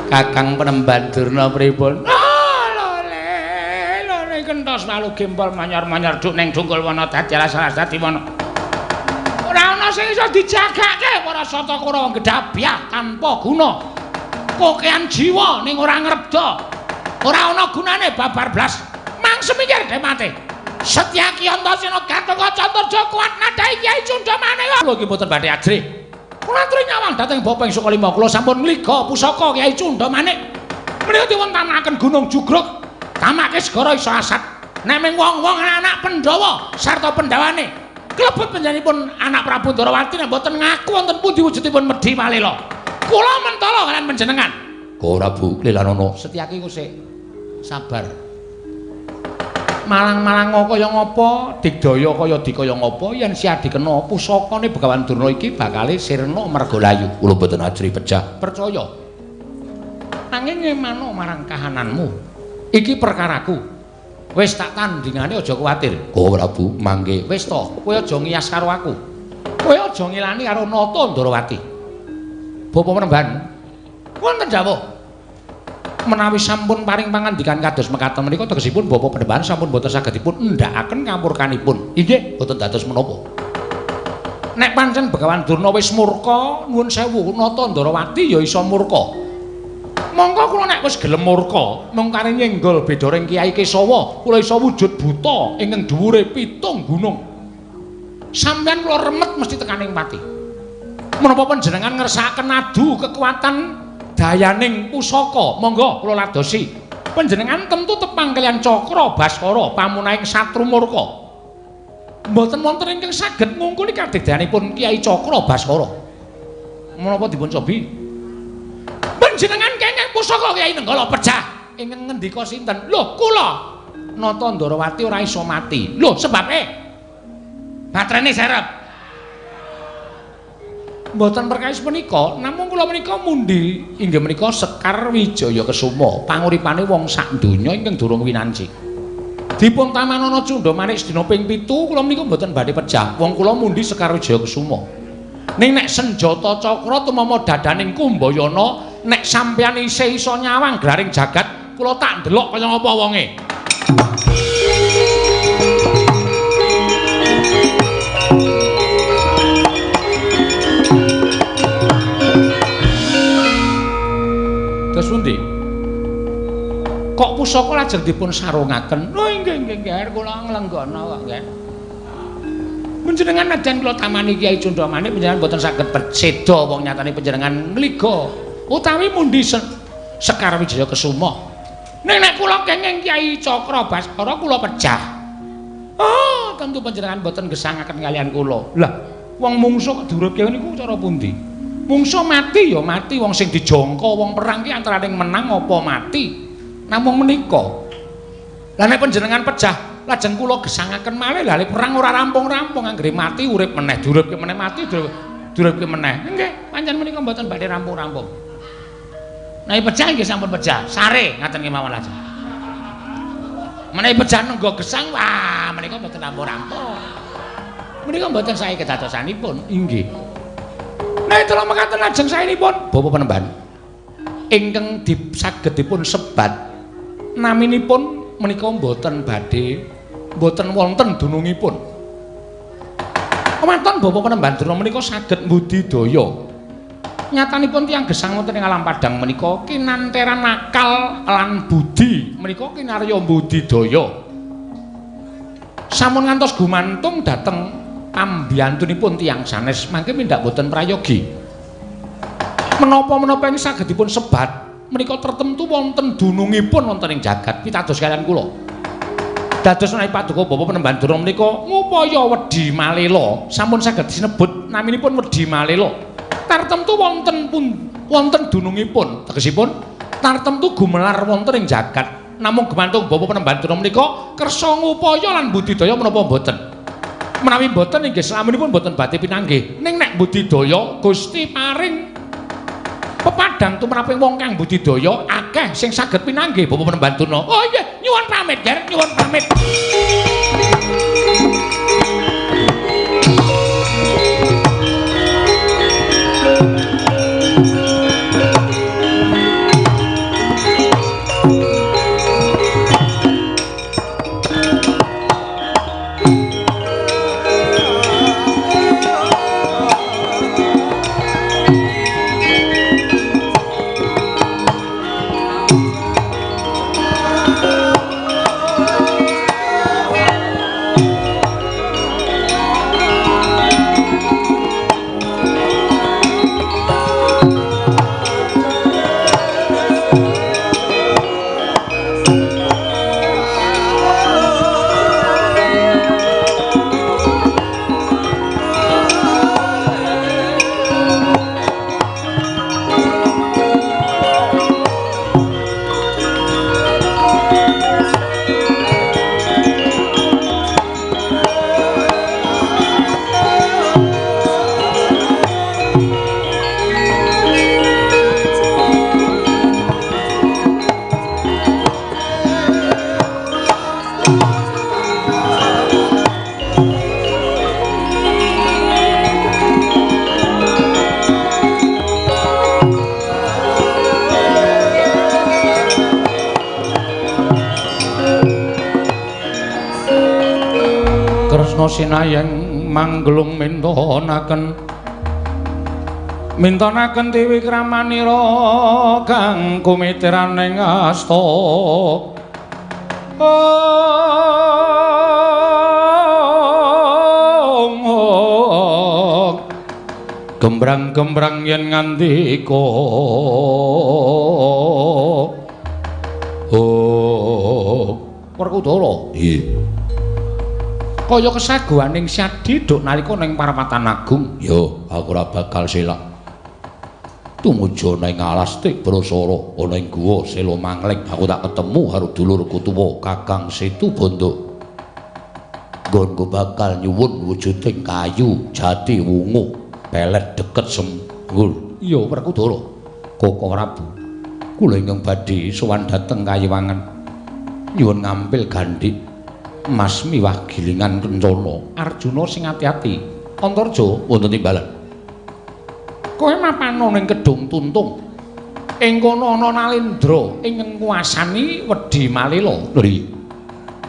Kakang Penemban Durna pripun? Lho le kentos lalu gempol manyar-manyar duk ning dungkul wana dadi alas-alas dadi wana. Ora ana sing iso dijagake para Sata Kurawa gedhabyah tanpa guna. Kokean jiwa ning ora ngrebda. Ora ana gunane babar blas. Mang semikir demate. Setyaki Antasena Gatotkaca Antarja kuat nadai Kyai Cundamane. Lho iki mboten badhe ajrih. Kula aturi nyawang dhateng Bapa ing Sukalima kula sampun ngliga pusaka Kyai Cundamanik. Menika diwontanaken Gunung Jugruk, tamake segara iso asat. Nek ming wong-wong anak Pandhawa sarta pendhawane klebet panjenenganipun anak Prabu Ndorowati nek mboten ngaku wonten pundi wujudipun Medhi Malela. Kula mentala kalian panjenengan. Ko Prabu Lelanono, Setyaki ku sik sabar. Malang-malang kaya ngapa, digdaya kaya dikaya ngapa yen siadi kena pusakane Begawan Durna iki bakale sirna merga layu. Kula mboten ajri pejah. Percaya. Nanging ngemano marang kahananmu. Iki perkaraku. Wis tak tandingane aja kuwatir. Ko Prabu, mangke wis to, kowe aja ngiyas karo aku. Kowe aja ngilani karo Nata Ndorowati. Bapak Penemban, wonten dawuh. Menawi sampun paring pangandikan kados mekaten menika tegesipun Bapak Penemban sampun boten saged dipun endhakaken kamurkanipun. Inggih, boten dados menapa. Nek pancen Begawan Durna wis murka, nuwun sewu, Nata Ndorowati ya iso murka. Mongko kula nek wis gelem murka, mung kare nyenggol bedoring Kyai Kesawa, kula iso wujud buta ingkang dhuwure 7 gunung. Sampeyan kula remet mesti tekaning pati. Menapa panjenengan ngersakaken adu kekuatan dayaning pusaka, monggo kula ladosi. Panjenengan tentu tepang kaliyan Cakra Baskara pamunahing Satru Murka. Mboten wonten ingkang saged ngungkuli kadigdayanipun Kyai Cakra Baskara. Menapa dipun cobi? Panjenengan kenging pusaka Kyai Nenggala pejah. Ingkang ngendika sinten? Lho, kula. Nata Ndorowati ora iso mati. Lho, sebabe? Batrene serep. Mboten perkawis menika, namung kula menika mundi inggih menika Sekar Wijaya Kesuma, panguripane wong sak donya ingkang durung winanci. Dipun tamanana cundha manik sedina ping 7, kula menika mboten badhe pejah. Wong kula mundi Sekar Wijaya Kesuma. Ning nek senjata cakra tumama dadaning Kumbayana, nek sampeyan isih iso nyawang glaring jagat, kula tak ndelok kaya ngapa wonge. Terus pundi? Kok pusaka lajeng dipun sarungaken? Lho inggih inggih nggih, kula nglenggana kok nggih. Panjenengan nadyan kula tamani Kyai Cundhamani panjenengan mboten saged seda wong nyatane panjenengan ngliga utawi mundi Sekar Wijaya Kesuma. Ning nek kula kenging Kyai Cakra Baskara kula pejah. Oh, tentu panjenengan mboten gesangaken kaliyan kula. Lah, wong mungsuh kok diuripke niku cara pundi? Mungsuh mati ya mati, wong sing dijangka wong perang ki antaraning menang apa mati. Namung menika. Lah nek panjenengan pejah lajeng kula gesangaken malih, lha perang ora rampung-rampung, anggere mati urip meneh, diuripke meneh mati diuripke meneh. Nggih, pancen menika mboten badhe rampung-rampung. Nek pejah nggih sampun pejah, sare ngaten kemawon lajeng. Menawi pejah nenggo gesang, wah menika mboten rampung-rampung. Menika mboten sae kedadosanipun. Inggih. Nek tolong mekaten lajeng saenipun Bapak Penemban ingkang saged dipun sebat naminipun menika mboten badhe mboten wonten dunungipun. Kemanten Bapak Penemban Durna menika saged mbudidaya. Nyatanipun tiyang gesang wonten ing alam padang menika kinanteran akal lan budi menika kinarya mbudidaya. Sampun ngantos gumantung dhateng pambiyantunipun tiyang sanes mangke mindhak boten prayogi. Menapa-menapa ing saged dipun sebat menika tertentu wonten dunungipun wonten ing jagat pitados kaliyan kula. Dados menawi paduka Bapak Penemban Durna menika ngupaya Wedhi Malela, sampun saged sinebut naminipun Wedhi Malela. Tartemtu wonten pun wonten dunungipun, tegesipun tartemtu gumelar wonten ing jagat. Namung gumantung Bapak Penemban Durna menika kersa ngupaya lan budidaya menapa mboten. Menawi mboten inggih slaminipun mboten badhe pinanggih. Ning nek budidaya Gusti paring pepadang tumraping wong kang budidaya akeh sing saged pinanggih Bapak Penemban Durna. Oh nggih, nyuwun pamit, Ger, nyuwun pamit. Kresna sinayeng manggelung mintonaken mintonaken tiwi kramanira kang kumitiraning asta. Gembrang-gembrang yen ngandika. Oh, Werkudara. Iya. Kaya kesaguhaning Syadi duk nalika ning Parapatan Agung. Ya, aku ora bakal selak. Tumuju ning alas Tibrasara ana ing guwa Sela Mangling, aku tak ketemu karo dulurku tuwa Kakang Situbondo. Nggonku bakal nyuwun wujuding kayu jati wungu pelet deket senggul. Iya, Werkudara. Koko Prabu, kula ingkang badhe sowan dhateng Kayiwangan nyuwun ngampil gandhik mas miwah gilingan kencana. Arjuna sing ati-ati. Antarja wonten timbalan. Kowe mapana ning Kedung Tuntung. Ing kono ana Nalendra ingkang nguwasani Wedhi Malela. Nggih.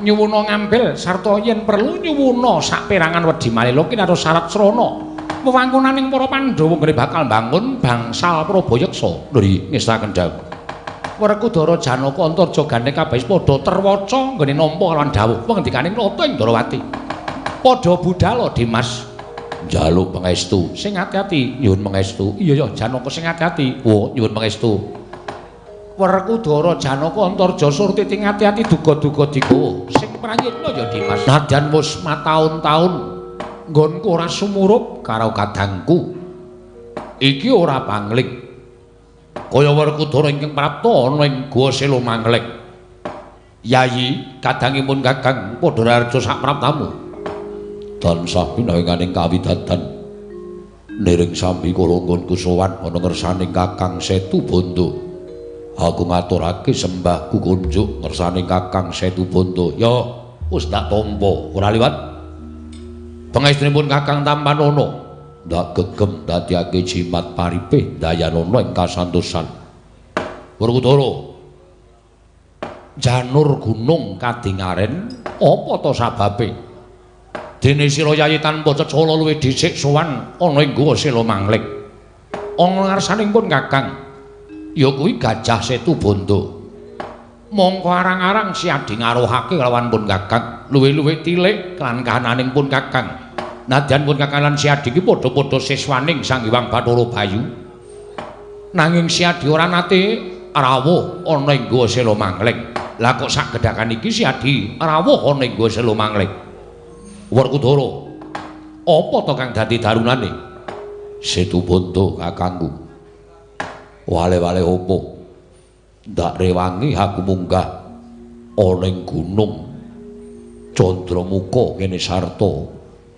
Nyuwuna ngambil sarta yen perlu nyuwuna saperangan Wedhi Malela kinarya syarat srana wewangunaning para Pandhawa nggone bakal mbangun bangsal Prabayeksa. Nggih, ngestaken dawuh. Werkudara Janaka Antarja gandeng kabeh padha terwaca nggone nampa lan dawuh pengendikaning Ratu Indrawati. Padha budala Dimas. Njaluk pangestu. Sing ati-ati. Nyuwun pangestu. Iya ya Janaka sing ati-ati. Oh, nyuwun pangestu. Werkudara Janaka Antarja Surti sing ati-ati duga-duga digawa. Sing prayitna ya Dimas. Nadyan wis mataun-taun nggonku ora sumurup karo kadangku. Iki ora pangling. Kaya Werkudara ingkang prapta ana ing Guwa Sela Mangling. Yayi, kadangipun Kakang padha raharja sak praptamu. Tansah pinawenganing kawidadan niring sami kula nggonku sowan ana ngersaning Kakang Situbondo. Aku ngaturake sembahku kunjuk ngersaning Kakang Situbondo. Ya, wis tak tampa, ora liwat. Pangestunipun Kakang Tampanana ndak gegem dadiake jimat paripih dayanana ing kasantosan. Werkudara, janur gunung kadingaren apa to sababe? Dene sira Yayi tanpa cecala luwih dhisik sowan ana ing Guwa Sela Mangling. Ana ngarsaning pun Kakang, ya kuwi Gajah Situbondo. Mongko arang-arang Siadi ngaruhake kelawan pun Kakang, luwih-luwih tilik lan kahananing pun Kakang. Nadyan pun Kakang lan Siadi iki padha-padha siswaning Sang Hyang Bathara Bayu. Nanging Siadi ora nate rawuh ana ing Guwa Sela Mangling. Lah kok sak gedhakan iki Siadi rawuh ana ing Guwa Sela Mangling. Werkudara, apa to kang dadi darunane? Situbondo kakangku. Wale-wale opo? Ndak rewangi aku munggah ana ing gunung Candramuka kene sarta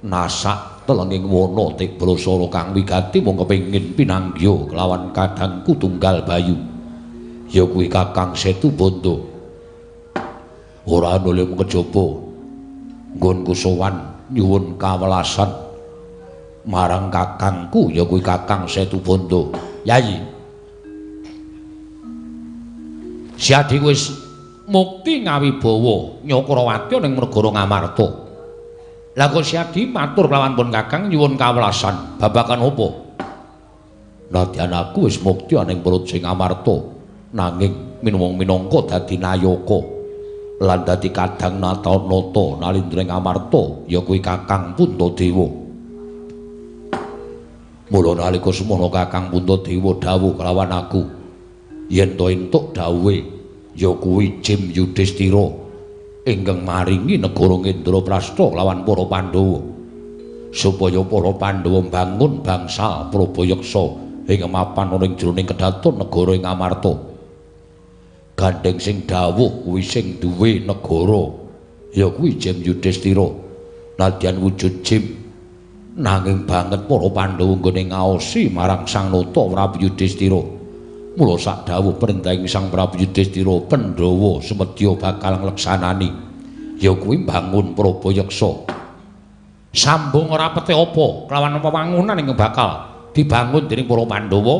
nasak telenging wana Tibrasara kang wigati mung kepengin pinanggya kelawan kadangku tunggal Bayu. Ya kuwi Kakang Situbondo. Ora ana lemu kejaba nggonku sowan nyuwun kawelasan marang kakangku ya kuwi Kakang Situbondo. Yayi, Siadi wis mukti ngawibawa Nyakrawati ning negara Ngamarta. Lah kok Siadi matur kelawan pun Kakang nyuwun kawelasan babagan apa? Nadyan aku wis mukti ning Praja Ngamarta, nanging minangka dadi nayaka lan dadi kadang nata-nata nalindra Ngamarta ya kuwi Kakang Puntadewa. Mula nalika semono Kakang Puntadewa dawuh kelawan aku yen to entuk dawuhe ya kuwi Jim Yudhistira ingkang maringi negara Indraprastha lawan para Pandhawa supaya para Pandhawa mbangun bangsa Prabayeksa ing mapan ana ing jroning kedaton negara ing Ngamarta. Gandeng sing dawuh kuwi sing duwe negara ya kuwi Jim Yudhistira. Nadyan wujud Jim nanging banget para Pandhawa nggone ngaosi marang Sang Nata Prabu Yudhistira. Mula sak dawuh perintahing Sang Prabu Yudhistira Pandhawa semedya bakal ngleksanani ya kuwi mbangun Prabayeksa. Sambung ora pete apa kelawan wewangunan ingkang bakal dibangun dening para Pandhawa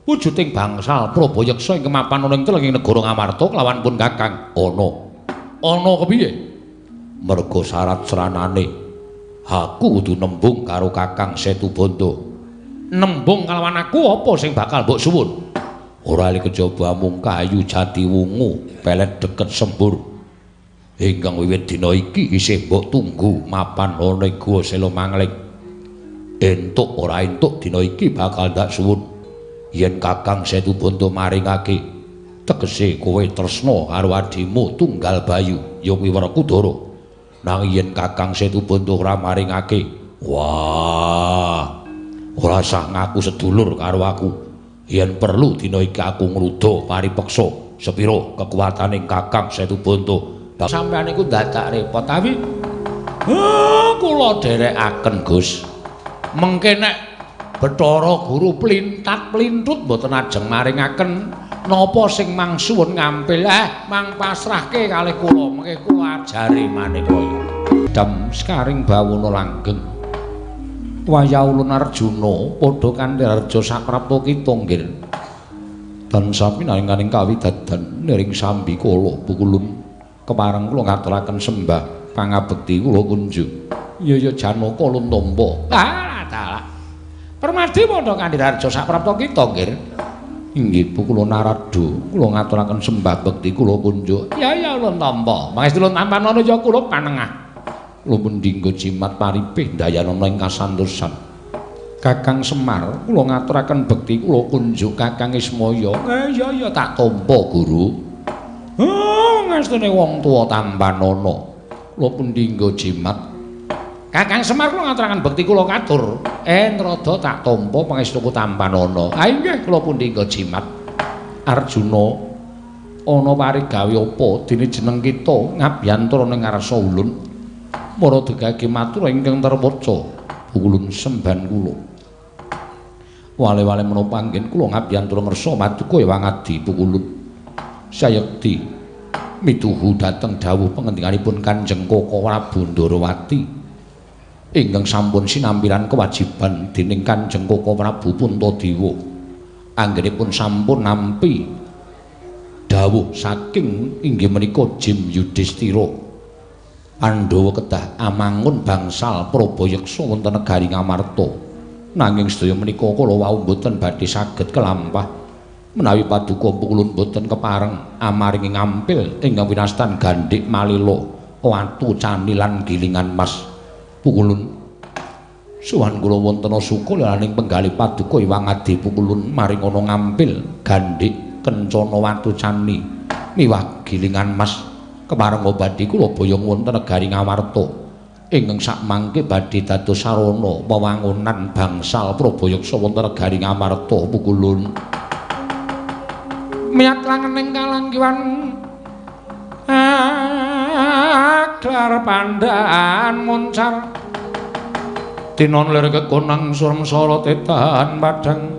wujuding bangsal Prabayeksa ingkang mapan ana ing telenging negara Ngamarta kelawan pun Kakang. Ana. Ana kepiye? Merga syarat sranane Aku kudu nembung karo Kakang Setubondo. Nembung kalawan aku apa sing bakal mbok suwun? Ora li kejaba mung kayu jati wungu, pelet deket sembur. Ingkang wiwit dina iki isih mbok tunggu mapan ana ing Guwa Selomangling. Entuk ora entuk dina iki bakal ndak suwun. Yen Kakang Setubondo maringake, tegese kowe tresna karo adimu tunggal Bayu, ya kuwi Werkudara. Nanging yen Kakang Setubondo ora maringake, wah, ora sah ngaku sedulur karo aku. Yen perlu dina iki aku ngruda paripeksa sepira kekuwatane Kakang Setubondo. Sampeyan iku dadak repot tapi kula dherekaken Gus. Mengke nek Bathara Guru plintat-plintut mboten ajeng maringaken napa sing mangsuwun ngampil, mang pasrahke kalih kula, mengke kula ajari maneka. Dam sekaring bawana langgeng. Wayah ulun Arjuna padha kanthi harja saprapta kita nggih. Tansah pinanganing kawidadan niring sambikala pukulun kepareng kula ngaturaken sembah pangabekti kula kunjuk. Ya ya Janaka ulun tampa. Ah dalah. Permadi padha kanthi harja saprapta kita nggih. Inggih kula Narada, kula ngaturaken sembah bekti kula kunjuk. Ya ya ulun tampa. Mangestu ulun tampanana ya kula panengah. Kula mendinggo jimat paripih ndayanana ing kasantosan. Kakang Semar, kula ngaturaken bekti kula kunjuk Kakang Ismaya. Ya ya tak tampa Guru. Ngestune wong tuwa tampanana. Kula mendinggo jimat. Kakang Semar kula ngaturaken bekti kula katur. Nrada tak tampa pangestuku tampanana. Ha inggih kula pundi nggo jimat. Arjuna ana parigawe apa dene jeneng kita ngabiyantara ning ngarsa ulun. Para degage matur ingkang terwaca ulun semban kula. Wale-wale menapa anggen kula ngabiyantara ngersa paduka Hyang Adi pukulun. Sayekti mituhu dhateng dawuh pangendinganipun Kanjeng Koko Prabu Ndarawati. Ingkang sampun sinampiran kewajiban dening Kanjeng Koko Prabu Puntadewa. Anggenipun sampun nampi dawuh saking inggih menika Jim Yudhistira. Pandhawa kedah amangun bangsal Prabayeksa wonten negari Ngamarta. Nanging sedaya menika kala wau mboten badhe saged kelampah menawi paduka pukulun mboten kepareng amaringi ngampil ingkang winastan Gandhik Malila, watu cani lan gilingan mas. Pukulun suwan kula wonten suka lalaning penggalih paduka Hyang Adi pukulun maringana ngampil gandhik kencana watu cani miwah gilingan mas kepareng badhe kula boyong wonten negari Ngamarta ingkang sakmangke badhe dados sarana wewangunan bangsal Prabayaksa wonten negari Ngamarta pukulun miyat langening kalanggiwan aglar pandhan moncar tinon lir kekonang surmsara tetan padhang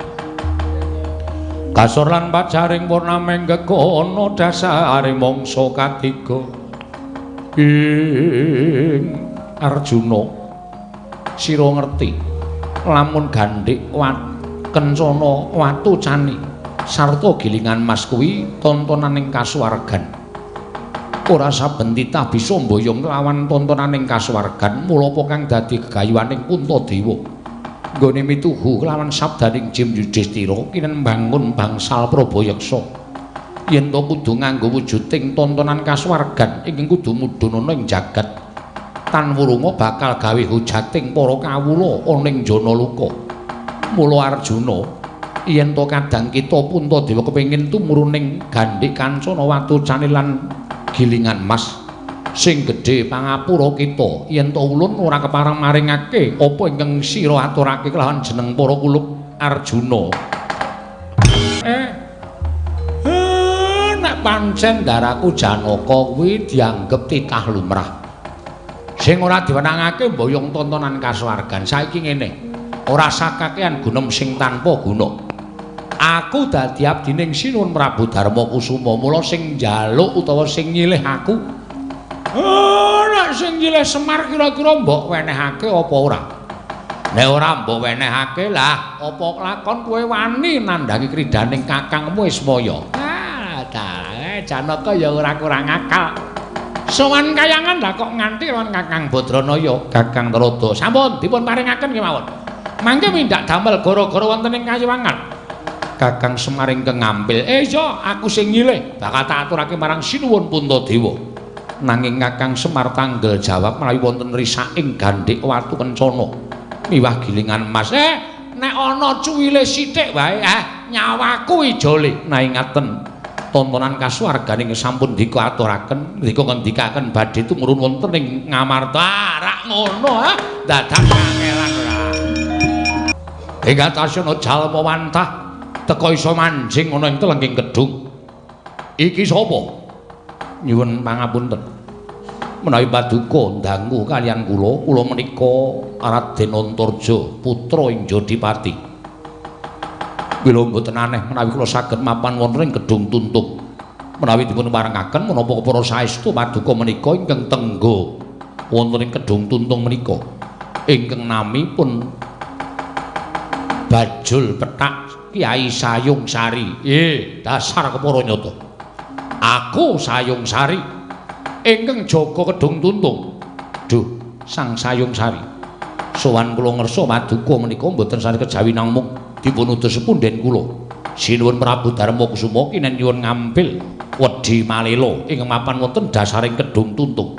kasor lan pajaring purnameng gegono dasare mangsa katiga. Ing Arjuna sira ngerti lamun gandhik kencana watu cani sarta gilingan mas kuwi tontonaning kasuwargan. Ora saben titah bisa mboyong lawan tontonaning kasuwargan, mula apa kang dadi gegayuhaning Puntadewa nggone mituhu kelawan sabdaning Jim Yudhistira kinen mbangun bangsal Prabayaksa. Yen to kudu nganggo wujuding tontonan kasuwargan ingkang kudu mudhun ana ing jagat tan wurunga bakal gawe hujating para kawula ana ing Janaloka. Mula Arjuna yen to kadang kita Puntadewa kepengin tumuruning gandhik kancana watu cani lan gilingan mas sing gedhe pangapura kita yen to ulun ora kepareng maringake apa ingkang sira aturake kelawan jeneng para kulup Arjuna. Nek pancen daraku Janaka kuwi dianggep titah lumrah sing ora diwenangake mboyong tontonan kasuwargan. Saiki ngene, ora sakakean gunem sing tanpa guna. Aku dadi abdining Sinuwun Prabu Darma Kusuma, mula sing njaluk utawa sing nyilih aku. Nek sing nyilih Semar kira-kira mbok wenehake apa ora? Nek ora mbok wenehake, lah apa lakon kowe wani nandhangi kridaning kakangmu Ismaya? Ah, dalah Janaka ya ora kurang akal. Sowan kayangan lah kok nganti lawan Kakang Badranaya, Kakang Narada. Sampun dipun paringaken kemawon. Mangke mindak damel gara-gara wonten ing kayiwangan. Kakang Semar ingkang ngampil. Iya, aku sing nyilih. Bakal tak aturake marang Sinuwun Puntadewa. Nanging Kakang Semar tanggel jawab menawi wonten risaking gandhik watu kencana miwah gilingan emas. Nek ana cuwile sithik wae, nyawaku ijole. Nanging ngaten tontonan kasuwarganing sampun dika aturaken, dika ngendikaken badhe tumurun wonten ing Ngamarta. Rak ngono, dadak kangelan ora. Ing atase ana jalma wantah teka iso manjing ana ing telengking kedung. Iki sapa? Nyuwun pangapunten. Menawi paduka ndangu kaliyan kula, kula menika Raden Antarja, putra ing Jodipati. Mila mboten aneh menawi kula saged mapan wonten ing Kedung Tuntung. Menawi dipun parengaken menapa para saestu paduka menika ingkang tengga wonten ing Kedung Tuntung menika ingkang nami pun Bajul Pethak Kyai Sayung Sari. Dasar kepara nyata. Aku Sayung Sari ingkang jaga Kedung Tuntung. Duh, Sang Sayung Sari. Sowan kula ngersa paduka menika mboten sane kejawi namung dipun utus punden kula. Sinuwun Prabu Darma Kusuma kinen nyuwun ngampil wedhi malela ingkang mapan wonten dasaring Kedung Tuntung.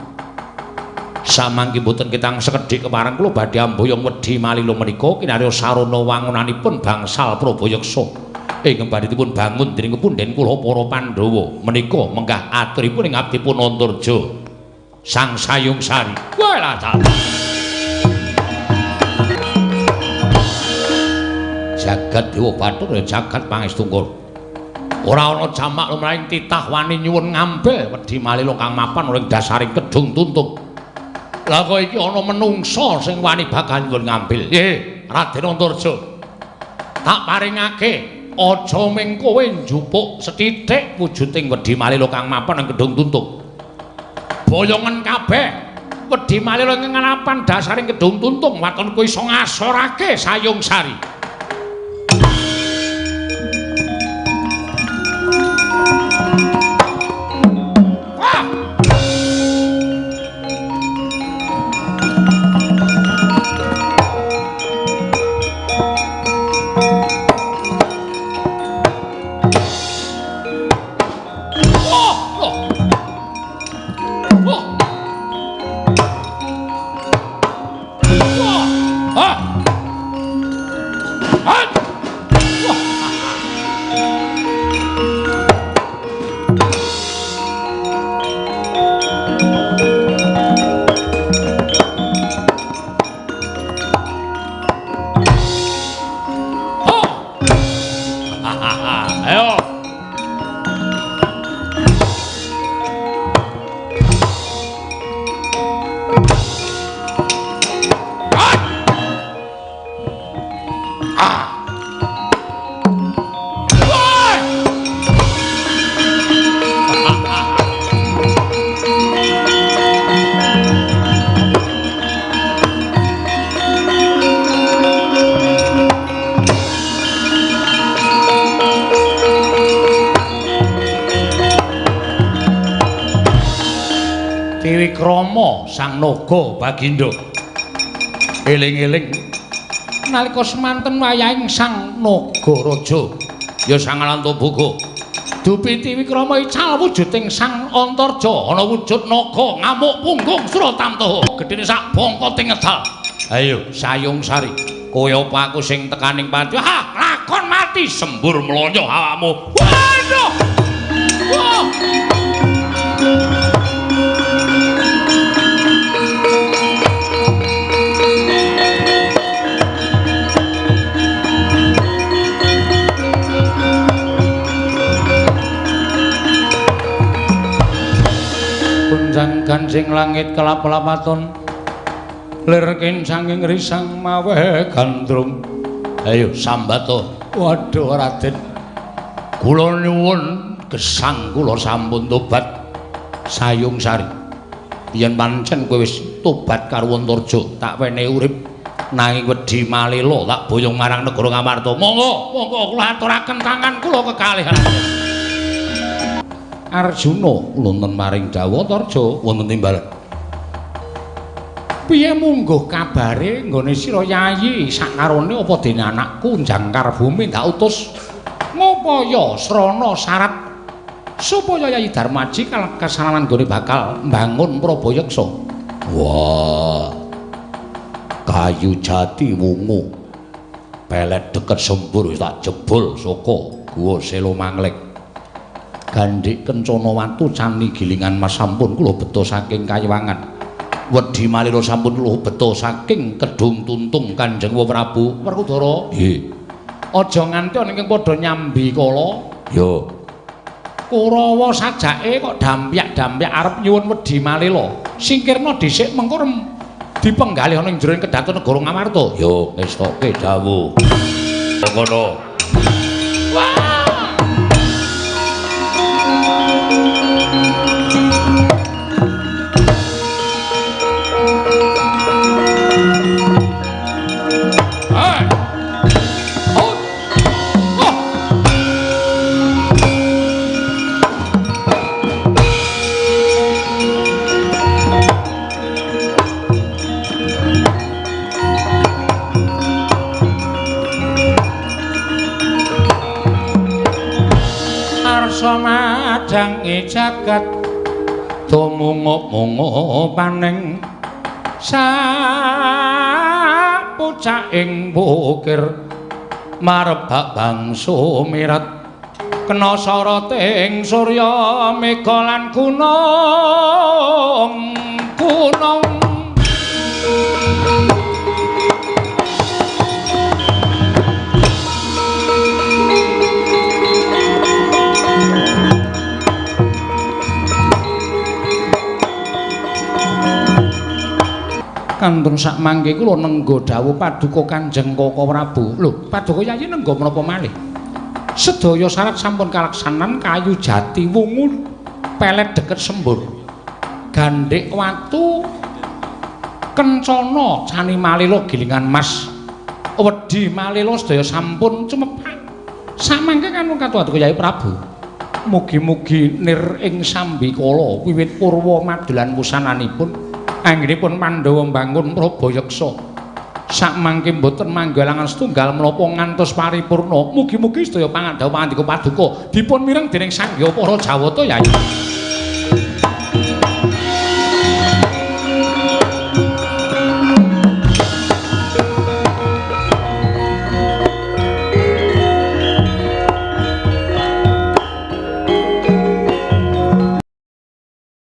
Samangke mboten ketang sekedhik kepareng kula badhe amboyong wedhi malila menika kinarya sarana wangunanipun bangsal Prabayaksa ingkang badhe dipun bangun dening punden kula para Pandhawa menika menggah aturipun ing abdipun Antarja Sang Sayung Sari. Wah lah. Jagat Dewa Bathara jagat pangestungkara. Ora ana jamak lumrahing titah wani nyuwun ngambil wedhi malila kang mapan ing dasaring Kedung Tuntung. Lah kok iki ana menungsa sing wani bakal nyuwun ngambil. Raden Antarja. Tak paringake aja ming kowe njupuk sethithik wujuding wedhi malila kang mapan ing Kedung Tuntung. Boyongen kabeh wedhi malila ing nganapan dasaring Kedung Tuntung waton kowe iso ngasorake Sayung Sari. Tiwikrama Sang Naga Bagindo. Eling-eling nalika semanten wayahing Sang Naga Raja ya Sang Anantaboga. Dupi Tiwikrama ical wujuding Sang Antarja ana wujud naga ngamuk punggung Suratamtaha gedene sak bongkoting ngedal. Ayo Sayung Sari, kowe apa aku sing tekaning pati? Ha, lakon mati sembur mlonyo awakmu. Waduh. Wah. Gunjang ganjing langit kelap-lapaton lir kincanging risang mawe gandrung. Ayo sambato. Waduh Raden, kula nyuwun gesang kula sampun tobat. Sayung Sari, yen pancen kowe wis tobat karo Antarja tak wenehi urip, nanging wedhi malela tak boyong marang negara Ngamarta. Monggo, monggo kula aturaken tangan kula kekalih Raden. Arjuna wonten maring dawuh Tarja wonten timbalan. Piye mungguh kabare nggone sira Yayi sakarone apa dene anakku jangkar bumi tak utus ngupaya srana syarat supaya Yayi Darmaji kasananan nggone bakal mbangun Prabayaksa. Wah. Kayu jati wungu pelet deket sembur wis tak jebul saka Guwa Selo Manglek. Gandhik kencana watu cani gilingan mas sampun kula beto saking Kayiwangan. Wedi malira sampun kula beto saking Kedung Tuntung Kanjeng Prabu Werkudara. Nggih. Aja nganti ana ingkang padha nyambi kala. Ya. Kurawa sajake kok dampyak-dampyak arep nyuwun wedi malila. Singkirna dhisik mengko dipenggalih ana ing jero kedaton negara Ngamarta. Ya ngestoke dawuh. Ngono. Wah. Madangi jagat tumungup-mungup paning sapucaking bukir marebak bangsa mirat kena soroting surya mega lan gunung gunung. Kantun sak mangke kula nengga dawuh paduka Kanjeng Kaka Prabu. Lho, paduka Yayi nengga menapa malih? Sedaya syarat sampun kalaksanan kayu jati wungu pelet deket sembur. Gandhik watu kencana cani malila gilingan mas. Wedi malila sedaya sampun cumepak. Samangke kanung katuhu Yayi Prabu. Mugi-mugi nir ing sambikala wiwit purwa madelan wusananipun anggenipun Pandhawa mbangun Prabayaksa. Sakmangke mboten manggalangan setunggal menapa ngantos paripurna. Mugi-mugi sedaya pangandhawa pangandika paduka dipun mireng dening Sang Hyang Para Jawata Yayi.